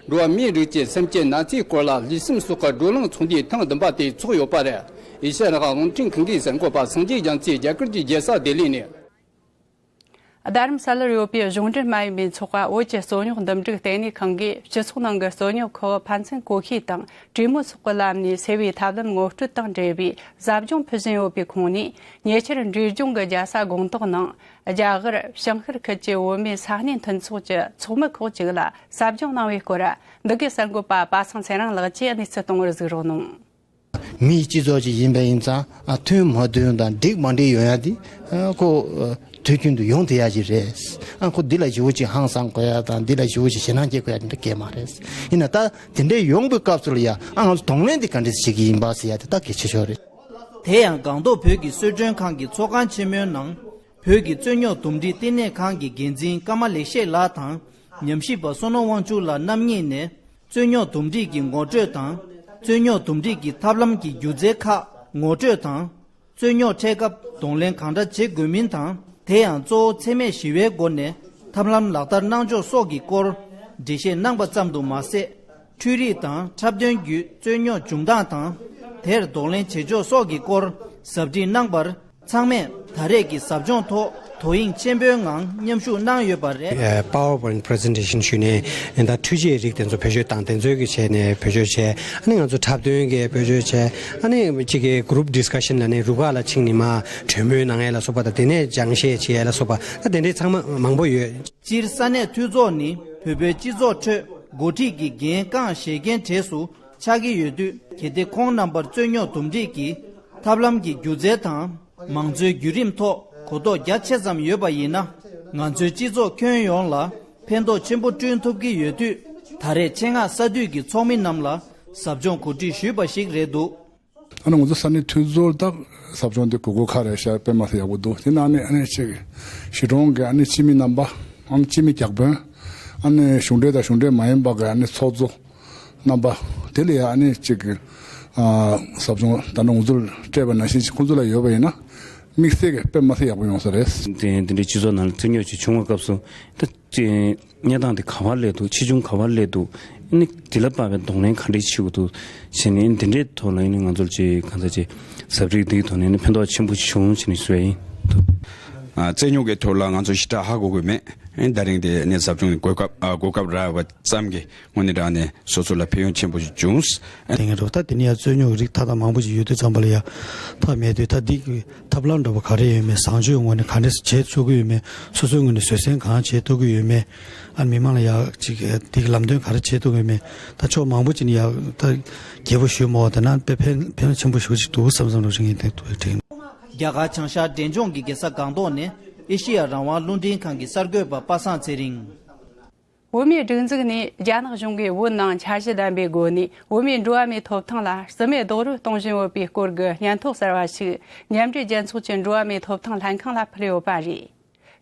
འགྲོ་བ་མིའི་རིགས་ཀྱི་སེམས་ཅན་ན་ཚའི་སྐོར་ལ་ལུས་སེམས་གསོ་བཀའ་བགྲོ་གླེང་ཚོགས་འདུའི་ཐེངས་བདུན་པ་དེ་ཚོགས་ཡོད་པ་རེད། ཨེ་ཤ་ཡ་རང་དབང་རླུང་འཕྲིན་ཁང་གི་གསར་འགོད་པ་སངས་རྒྱས་རྒྱ་མཚོས་རྒྱ་གར་གྱི་རྒྱལ་ས་ལྡི་ལི་ནས། རྡ་རམ་ས་ལར་ཡོད་པའི་གཞུང་འབྲེལ་མ་ཡིན་པའི་ཚོགས་པ་བོད་ཀྱི་རྩོད་རྙོག་འདུམ་འགྲིག་ལྟེ་གནས་ཁང་གིས། སྤྱི་ཚོགས་ནང་གི་རྩོད་རྙོག་ཁག་ཕན་ཚུན་གོ་ཤེས་དང་གྲོས་མོལ་སོགས་ཀྱི་ལམ་ནས་སེལ་བའི་ཐབས་ལམ་ངོ་སྤྲོད་དང་འབྲེལ་བའི་ཟབ་སྦྱོང་ཕུལ་བཞིན་ཡོད་པའི་ཁོངས་ནས། ཉེ་ཆར་འབྲས་ལྗོངས་ཀྱི་རྒྱལ་ས་སྒང་ཏོག་ནང་རྒྱ་གར་བྱང་ཤར་ཁུལ་གྱི་བོད་མིའི་ས་གནས་མཐུན་ཚོགས་ཀྱི་ཚོགས་མི་ཁག་ཅིག་ལ་ཟབ་སྦྱོང་གནང་བའི་སྐོར། འདི་གའི་གསར་འགོད་པ་པ་སངས་ཚེ་རིང་ལགས་ཀྱིས་གནས་ཚུལ་གཏོང་བར་གཟིགས་རོགས་གནང་། མིའི་སྤྱི་ཚོགས་ཅིག་ཡིན་པ་ཡིན་ཙང་། ཨ། མཐུན་མ་མཐུན་དང་འགྲིག་མ་འགྲིག་ཡོང་ཡ་དེ། ཨ། ཁོ། ཨ། དུས་རྒྱུན་དུ་ཡོང་བསྡད་ཡ་ཅིག་རེད། ཨ། ཁོ་འདི་ལ་ཞེ་པོ་ཅིག་ཧང་སང་དགོས་ཡ་དང་། འདི་ལ་ཞེ་པོ་ཅིག་ཞེད་སྣང་སྐྱེ་དགོས་ཡ་དེ་འདྲ་གང་ཡང་མ་རེད། ཡིན་ན་ད་དེ་འདྲའི་ཡོང་བའི་སྐབས་སུ་ལ་ཡ། ཨ། ང་ཚོ་གདོང་ལེན་དེ་ག་འདྲས་བྱེད་ཀྱི་ཡིན་པ་ཟེར་ཡ་དེ་ད་གལ་ཆེ་ཤོས་རེད། དེ་ཡང་སྒང་ཏོག་བོད་ཀྱི་གསོལ་མགྲོན་ཁང་གི་ཚོགས་ཁང་ཆེན་མོའི་ནང་། བོད་ཀྱི་རྩོད་རྙོག་འདུམ་འགྲིག་ལྟེ་གནས་ཁང་གི་འགན་འཛིན་ཀརྨ་ལེགས་བཤད་ལགས་དང་། ཉམས་ཞིབ་པ་བསོད་ནམས་དབང་ཕྱུག་ལགས་རྣམ་གཉིས་ནས། རྩོད་རྙོག་འདུམ་འགྲིག་གི་ངོ་སྤྲོད་དང་། རྩོད་རྙོག་འདུམ་འགྲིག་གི་ཐབས་ལམ་གྱི་སྒྱུ་རྩལ་ཁག་ངོ་སྤྲོད་དང་། རྩོད་རྙོག་འཕྲད་སྐབས་གདོང་ལེན་གང་འདྲ་བྱེད་དགོས་མིན་དང་། དེ་ཡང་གཙོ་བོ་འཚེ་མེད་ཞི་བའི་སྒོ་ནས་ཐབས་ལམ་ལག་བསྟར་གནང་ཕྱོགས་སོགས་ཀྱི་སྐོར་འགྲེལ་བཤད་གནང་པ་ཙམ་དུ་མ་ཟད། འཕྲུལ་རིག་དང་འཁྲབ་སྟོན་བརྒྱུད་རྩོད་རྙོག་འབྱུང་སྟངས་དང་། དེར་གདོང་ལེན་བྱེད་ཕྱོགས་སོགས་ཀྱི་སྐོར་ཟབ་ཁྲིད་གནང་པར། ཚང་མས་ད་རེས་ཀྱི་ཟབ་སྦྱོང་ཐོག་དོ་དབྱིངས་ཆེན་པོའི་ངང་མཉམ་ཞུགས་གནང་ཡོད་པ་རེད། ཨ། PowerPoint presentation ཞུས་ནས། ད་འཕྲུལ་ཆས་རིགས་དེ་ཚོ་བེད་སྤྱོད་བཏང་། དེ་ཚོའི་གི་བྱས་ནས་བེད་སྤྱོད་བྱས། ཨ་ནི་ང་ཚོ་འཁྲབ་སྟོན་གྱི་བེད་སྤྱོད་བྱས། ཨ་ནི་གཅིག་གི་group discussion ལ་ནི་རུ་ཁག་ལ་ཕྱིན་ནས་མར་གྲོས་མོལ་གནང་ཡས་ལ་སོགས་པ་དང་། དེ་ནས་སྦྱང་བཤད་བྱེད་ཡས་ལ་སོགས་པ། ད་དེ་འདྲའི་ཚང་མ་མང་པོ་ཡོད། སྤྱིར་ས་གནས་འཐུས་ཚོགས་ནི་བོད་པའི་སྤྱི་ཚོགས་ཁྲོད་འགོ་ཁྲིད་ཀྱི་འགན་རྐང་བཞེས་མཁན་གྲས་སུ་ཆགས་ཀྱི་ཡོད་དུས། གལ་ཏེ་ཁོང་རྣམ་པར་རྩོད་རྙོག་འདུམ་འགྲིག་གི་ཐབས་ལམ་གྱི་སྒྱུ་རྩལ་དང་མང་གཙོའི་བརྒྱུད་རིམ་ཐོག་གོ་རྟོགས་རྒྱ་ཆེ་ཙམ་ཡོད་པ་ཡིན་ན། ང་ཚོའི་སྤྱི་ཚོགས་ཁྱོན་ཡོངས་ལ་ཕན་ཐོགས་ཆེན་པོ་བསྐྲུན་ཐུབ་ཀྱི་ཡོད་དུས། ད་རེས་ཆེད་མངགས་ས་འཐུས་ཀྱི་ཚོགས་མི་རྣམས་ལ་ཟབ་སྦྱོང་གོ་སྒྲིག་ཞུས་པ་ཞིག་རེད་འདུག། ཨ་ནི་ང་ཚོ་ས་གནས་འཐུས་ཚོགས་དག་ཟབ་སྦྱོང་འདི་དགོས་མཁོ་ག་རེ་ཤར་དཔེ་མ་སྲིད་ཡག་པོ་འདུག། དེ་ནང་ནས་ཨ་ནི་ཅིག་གཞིས་གྲོང་གི་ཨ་ནི་སྤྱི་མི་རྣམ་པ། ཨ་ནི་སྤྱི་མི་བརྒྱ་དཔོན། ཨ་ནི་གཞུང་འབྲེལ་དང་གཞུང་འབྲེལ་མ་ཡིན་པ་གི་ཨ་ནི་ཚོགས་གཙོ་རྣམ་པ། དེ་ལ་ཡ་ཨ་ནི་ཅིག་ཨ་ཟབ་སྦྱོང་ད་ནང་ང་ཚོར་སྤྲད་པ་ནང་བཞིན་ཁོང་ཚོ་ལ་ཡོད་པ་ཡིན་ན། དམིགས་བསལ་གྱི་དཔེ་མ་སྲིད་ཡག་པོ་ཡོང་ས་རེད། དེ་འདི་འདྲའི་སྤྱི་ཚོགས་ནང་ལ་རྩོད་རྙོག་ཅིག་བྱུང་བའི་སྐབས་སུ། ད་ཅིག་གནས་སྟངས་དེ་ག་པར་སླེབས་འདུག། ཆེ་ཆུང་ག་པར་སླེབས་འདུག། ཨ་ནི་དེ་ལ་དཔག་པའི་གདོང་ལེན་ག་འདྲས་བྱེད་དགོས་འདུག་བྱས་ནས། དེ་འདྲའི་ཐོག་ལ་ཨ་ནི་ང་ཚོར་ཅིག་གང་ཟག་ཅིག་ཟབ་རིག་འདིའི་ཐོག་ནས་ནི་ཕན་ཐོགས་ཆེན་པོ་བྱུང་བྱས་ནས་ཞུ་ཡ་ཡིན། ཨ། རྩོད་རྙོག་གི་ཐོག་ལ་ང་ཚོ་ཞེ་དྲག་ཧ་གོ་གི་མེད། ཨ་ནི་ད་རིང་དེ་ནས་ཟབ་སྦྱོང་གི་གོ་སྐབས། ཨ། གོ་སྐབས་རག་པ་ཙམ་གྱིས་དངོས་གནས་དྲང་ནས་སོ་སོ་ལ་ཕན་ཡོན་ཆེན་པོ་ཞིག་བྱུང་། དེ་ངས་རོགས་ད་དེ་ནས་ཡ་རྩོད་རྙོག་རིགས་མཐའ་དག་མང་པོ་ཞིག་ཡོད་དུས་ཙམ་པ་ལ་ཡ། ཐབས་མེད་དུས་ད་འདི་ཐབས་ལམ་འདྲ་པོ་ག་རེ་ཡོད་མེད། བཟང་སྤྱོད་ངོས་ནས་ག་འདྲས་བྱེད་ཐུབ་ཀྱི་ཡོད་མེད། སོ་སོའི་ངོས་ནས་བཟོད་བསྲན་གང་བྱེད་ཐུབ་ཀྱི་ཡོད་མེད། ཨ། མི་མང་ལ་ཡ་ཅིག་འདི་གི་ལམ་སྟོན་ག་རེ་བྱེད་ཐུབ་ཀྱི་ཡོད་མེད། ད་ཕྱོགས་མང་པོ་ཅིག་ནས་ཡ་ད་རྒྱས་པོ་ཞུས་མ་འོང་། དེ་ན་དཔེ་ཕན་ཕན་ཆེན་པོ་ཞེ་པོ་ཅིག་འདུག་བསམ་བསམ་འདྲ་ཞིག་ངས་དེ་དྲན། རྒྱ་གར་བྱང་ཤར་འབྲས་ལྗོངས་ཀྱི་རྒྱལ་ས་སྒང་ཏོག་ནས་ཨེ་ཤེ་ཡ་རང་དབང་རླུང་འཕྲིན་ཁང་གི་གསར་འགོད་པ་པ་སངས་ཚེ་རིང་། བོད་མིའི་སྒྲིག་འཛུགས་ནས་རྒྱ་ནག་གཞུང་གིས་བོད་ནང་འཆར་གཞི་ལྡན་པའི་སྒོ་ནས་བོད་མིའི་འགྲོ་བ་མིའི་ཐོབ་ཐང་ལ་རྩིས་མེད་རྡོག་རོལ་གཏོང་བཞིན་ཡོད་པའི་སྐོར་གྱི་སྙན་ཐོ་གསར་བ་ཞིག་མཉམ་འབྲེལ་རྒྱལ་ཚོགས་ཀྱི་འགྲོ་བ་མིའི་ཐོབ་ཐང་ལྷན་ཁང་ལ་ཕུལ་ཡོད་པ་རེད།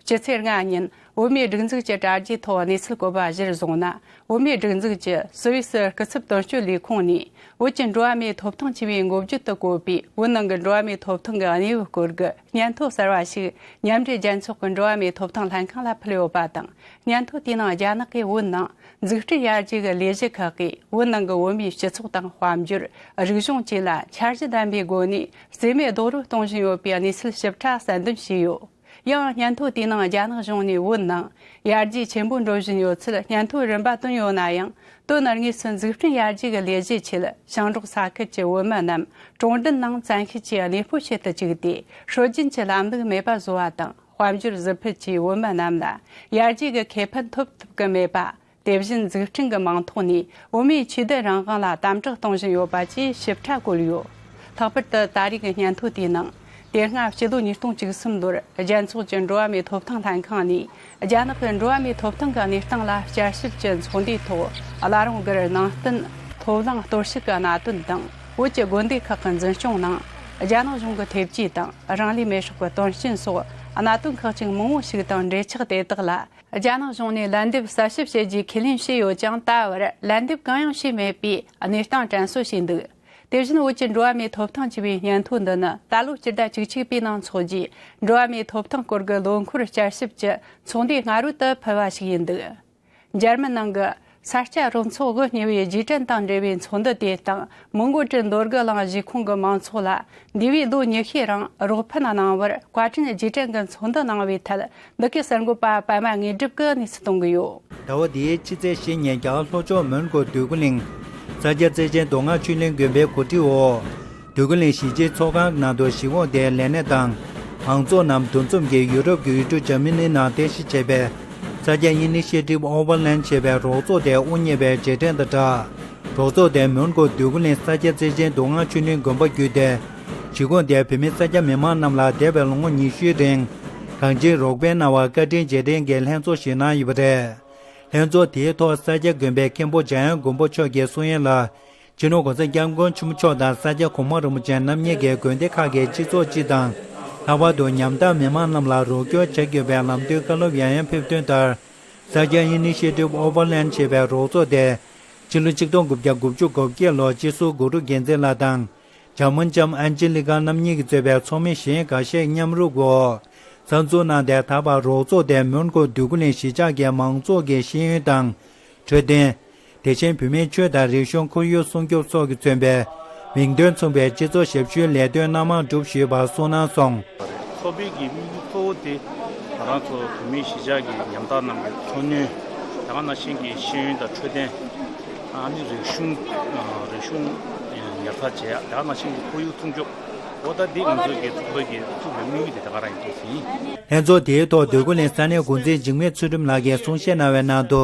ཕྱི་ཚེས་ལྔ་ཉིན་བོད་མིའི་སྒྲིག་འཛུགས་ཀྱི་དྲ་རྒྱའི་ཐོག་གནས་ཚུལ་བཀོད་པ་གཞིར་བཟུང་ན། བོད་མིའི་སྒྲིག་འཛུགས་ཀྱི་སུད་སི་སྐུ་ཚབ་དོན་གཅོད་ལས་ཁུངས་ནས། བོད་ཀྱི་འགྲོ་བ་མིའི་ཐོབ་ཐང་ཆེ་བའི་འགོ་བརྗོད་དུ་བཀོད་པའི་བོད་ནང་གི་འགྲོ་བ་མིའི་ཐོབ་ཐང་གི་གནས་བབ་སྐོར་གྱི་སྙན་ཐོ་གསར་བ་ཞིག་མཉམ་འབྲེལ་རྒྱལ་ཚོགས་ཀྱི་འགྲོ་བ་མིའི་ཐོབ་ཐང་ལྷན་ཁང་ལ་ཕུལ་ཡོད་པ་དང་། སྙན་ཐོ་དེའི་ནང་རྒྱ་ནག་གིས་བོད་ནང་འཛུགས་སྐྲུན་ཡར་རྒྱས་ཀྱི་ལས་གཞི་ཁག་གིས་བོད་ནང་གི་བོད་མིའི་སྤྱི་ཚོགས་དང་དཔལ་འབྱོར། རིག་གཞུང་བཅས་ལ་འཆར་གཞི་ལྡན་པའི་སྒོ་ནས་རྩིས་མེད་རྡོག་རོལ་གཏོང་བཞིན་ཡོད་པའི་གནས་ཚུལ་ཞིབ་ཕྲ་གསལ་འདོན་བྱས་ཡོད། ཡང་སྙན་ཐོ་དེའི་ནང་རྒྱ་ནག་གཞུང་ནས་བོད་ནང་ཡར་རྒྱས་ཆེན་པོ་འགྲོ་བཞིན་ཡོད་ཚུལ་སྙན་ཐོ་རིམ་པ་བཏོན་ཡོད་ན་ཡང་། དོན་དངོས་སུ་འཛུགས་སྐྲུན་ཡར་རྒྱས་ཀྱི་ལས་གཞིའི་ཆེད་ཞིང་འབྲོག་ས་ཁུལ་གྱི་བོད་མི་རྣམས་གྲོང་རྡལ་ནང་བཙན་ཤེད་ཀྱིས་གནས་སྤོ་བྱེད་དུ་བཅུག་སྟེ། སྲོལ་རྒྱུན་གྱི་ལམ་ལུགས་མེད་པ་བཟོ་བ་དང་། དཔལ་འབྱོར་ཟུར་ཕུད་ཀྱིས་བོད་མི་རྣམས་ལ་ཡར་རྒྱས་ཀྱི་ཁེ་ཕན་ཐོབ་ཐུབ་ཀྱི་མེད་པ། དེ་བཞིན་འཛུགས་སྐྲུན་གྱི་མིང་ཐོག་ནས་བོད་མིའི་ཆོས་དད་རང་དབང་ལ་དམ་དྲག་གཏོང་བཞིན་ཡོད་པ་བཅས་ཞིབ་ཕྲ་བཀོད་ཡོད། ལྷག་པར་དུ་ད་རེས་ཀྱི་སྙན་ཐོ་དེའི་ནང་། དེ་སྔ་ཕྱི་ལོ་ཉིས་སྟོང་བཅུ་གསུམ་ལོར་རྒྱལ་ཚོགས་ཀྱི་འགྲོ་བ་མིའི་ཐོབ་ཐང་ལྷན་ཁང་ནས་རྒྱ་ནག་གི་འགྲོ་བ་མིའི་ཐོབ་ཐང་གི་གནས་སྟངས་ལ་བསྐྱར་ཞིབ་ཀྱི་ཚོགས་འདུའི་ཐོག་བླ་རུང་སྒར་ནང་བསྟན་མཐོ་གླིང་གཏོར་བཤིག་གི་གནད་དོན་དང་། བོད་ཀྱི་དགོན་སྡེ་ཁག་གི་འཛིན་སྐྱོང་ནང་ རྒྱ་ནག་གཞུང་གི་ཐེབས་ཇུས་དང་རང་ལུས་མེ་སྲེག་གི་དོན་རྐྱེན་སོགས་གནད་དོན་ཁག་ཅིག་མང་བོ་ཞིག་དང་འབྲེལ་ཆགས་དེ་དག་ལ། རྒྱ་ནག་གཞུང་ནས་ལན་འདེབས་གསལ་ཞིབ་བྱེད་རྒྱུའི་ཁས་ལེན་བྱས་ཡོད་ཀྱང་། ད་བར་ལན་འདེབས་གང་ཡང་བྱས་མེད་པའི་གནས་སྟངས་དྲན་གསོ་བྱས་འདུག་དེ་བཞིན་བོད་ཀྱི་འགྲོ་བ་མིའི་ཐོབ་ཐང་ཆེ་བའི་སྙན་ཐོ་འདི་ནི་ད་ལོ་སྤྱི་ཟླ་བཅུ་གཅིག་པའི་ནང་འཚོགས་རྒྱུའི་འགྲོ་བ་མིའི་ཐོབ་ཐང་སྐོར་གྱི་ལོ་འཁོར་བསྐྱར་ཞིབ་ཀྱི་ཚོགས་འདུའི་སྔ་རོལ་དུ་ཕུལ་བ་ཞིག་ཡིན་འདུག་འཇར་མན་ནང་གི་ས་སྐྱ་རུ་ཚོགས་དབུ་བརྙེས་པའི་རྗེས་དྲན་དང་འབྲེལ་བའི་ཚོགས་འདུ་དེ་དང་། མོན་གྷོ་གྲུ་མདོ་དགུ་གླིང་གཞིས་ཁོངས་ཀྱི་མང་ཚོགས་ལ་འདས་པའི་ལོ་ཉི་ཤུའི་རིང་རོགས་ཕན་གནང་བར་བཀའ་དྲིན་རྗེས་དྲན་གྱི་ཚོགས་འདུ་གནང་བའི་ཐད། འདི་གའི་གསར་འགོད་པ་པད་མ་དངོས་གྲུབ་ཀྱིས་གནས་ཚུལ་གཏོང་གི་ཡོད། ཟླ་བ་འདིའི་ཕྱི་ཚེས་བཞི་ཉིན་རྒྱ་གར་ལྷོ་ཕྱོགས་མོན་གྷོ་འདོད་རྒུ་གླིང་ས་སྐྱ་རྩེ་ཆེན་མདོ་སྔགས་ཆོས་གླིང་དགོན་པའི་གོ་སྒྲིག་འོག་འདོད་རྒུ་གླིང་གཞིས་བྱེས་ཚོགས་ཁང་ནང་དུ་གཞིས་ཁོངས་དེའི་ལས་སྣེ་དང་མང་ཚོགས་རྣམས་འདུ་འཛོམས་ཀྱིས་ཡུ་རོབ་ཀྱི་ཡུལ་གྲུ་འཇར་མ་ནི་ནང་རྟེན་གཞི་བྱས་པའི་ས་སྐྱ་ཨིན་ནི་ཤེ་ཊིབ་ཨོ་ཝར་ལེན་ཞེས་པའི་རོགས་ཚོགས་དེ་དབུ་བརྙེས་པའི་རྗེས་དྲན་དང་སྦྲགས། རོགས་ཚོགས་དེ་མོན་གྷོ་འདོད་རྒུ་གླིང་ས་སྐྱ་རྩེ་ཆེན་མདོ་སྔགས་ཆོས་གླིང་དགོན་པ་བརྒྱུད་དེ། གཞིས་ཁོངས་དེའི་བོད་མི་ས་སྐྱ་མི་མང་རྣམས་ལ་འདས་པའི་ལོ་ངོ་ཉི་ཤུའི་རིང་གང་ཅིའི་རོགས་ཕན་གནང་བར་བཀའ་དྲིན་རྗེས་དྲན་གྱི་ལྷན་ཚོགས་ཤིག་གནང་ཡོད་པ་རེད། ལྷན་ཚོགས་དེའི་ཐོག་ས་སྐྱ་དགོན་པའི་མཁན་པོ་འཇམ་དབྱངས་མགོན་པོ་མཆོག་གིས་གསུང་ཡས་ལ། སྤྱི་ནོར་༸གོང་ས་༸སྐྱབས་མགོན་ཆེན་པོ་མཆོག་དང་ས་སྐྱ་གོང་མ་རིན་པོ་ཆེ་རྣམ་གཉིས་ཀྱིས་དགོན་སྡེ་ཁག་གི་སྤྱི་ཚོགས་སྤྱི་དང་། ལྷག་པར་དུ་ཉམ་ཐག་མི་མང་རྣམས་ལ་རོགས་སྐྱོར་བྱ་དགོས་པའི་ལམ་སྟོན་བཀའ་སློབ་ཡང་ཡང་ཕེབས་དོན་ལྟར། ས་སྐྱ་ཨིན་ནི་ཤེ་ཊིབ་ཨོ་ཝར་ལེན་ཞེས་པའི་རོགས་ཚོགས་དེ། ཕྱི་ལོ་ཆིག་སྟོང་དགུ་བརྒྱ་དགུ་བཅུ་གོ་བརྒྱད་ལོར་སྤྱི་ཟུར་གུ་རུ་རྒྱལ་མཚན་ལགས་དང་། འཇར་མན་ལྕམ་ཨན་ཇི་ལི་ཀ་རྣམ་གཉིས་ཀྱིས་གཙོས་པའི་ཚོགས་མི་གཞན་འགའ་ཤས་མཉམ་རུབ་འོག་གསར་འཛུགས་གནང་སྟེ། ད་བར་རོགས་ཚོགས་དེ་མོན་གྷོ་འདོད་རྒུ་གླིང་གཞིས་ཆགས་ཀྱི་མང་ཚོགས་ཀྱི་ཤེས་ཡོན་དང་འཕྲོད་བསྟེན། དེ་བཞིན་བོད་མིའི་ཆོས་དང་རིག་གཞུང་ཁོར་ཡུག་སྲུང་སྐྱོབ་སོགས་ཀྱིས་མཚོན་པའི་མིང་དོན་མཚུངས་པའི་སྤྱི་ཚོགས་ཞབས་ཞུའི་ལས་དོན་སྣ་མང་བསྒྲུབས་ཡོད་པ་གསུངས་གནང་སོང་། ཚོགས་པའི་གི་དམིགས་ཡུལ་གཙོ་བོ་དེ་ང་རང་ཚོ་བོད་མིའི་གཞིས་ཆགས་ཀྱི་ཉམ་ཐག་རྣམས་ཀྱི་འཚོ་སྣོན། དེ་ག་ནང་བཞིན་གྱི་ཤེས་ཡོན་དང་འཕྲོད་བསྟེན། ཨ་ནི་རིག་གཞུང་རིག་གཞུང་ཉར་ཚགས་བྱེད་ཡ། དེ་ག་ནང་བཞིན་གྱི་ཁོར་ཡུག་སྲུང་སྐྱོབ། འོ་ད་འདི་ང་ཚོའི་གི་ཚོགས་པའི་གི་ཚུགས་པའི་དམིགས་ཡུལ་དེ་དེ་ག་རང་ཡིན་འདུག་ཟིན། ལྷན་ཚོགས་དེའི་ཐོག་འདོད་རྒུ་གླིང་ས་གནས་འགོ་འཛིན་འཇིགས་མེད་ཚུལ་ཁྲིམས་ལགས་ཀྱིས་གསུང་བཤད་གནང་བའི་ནང་དུ།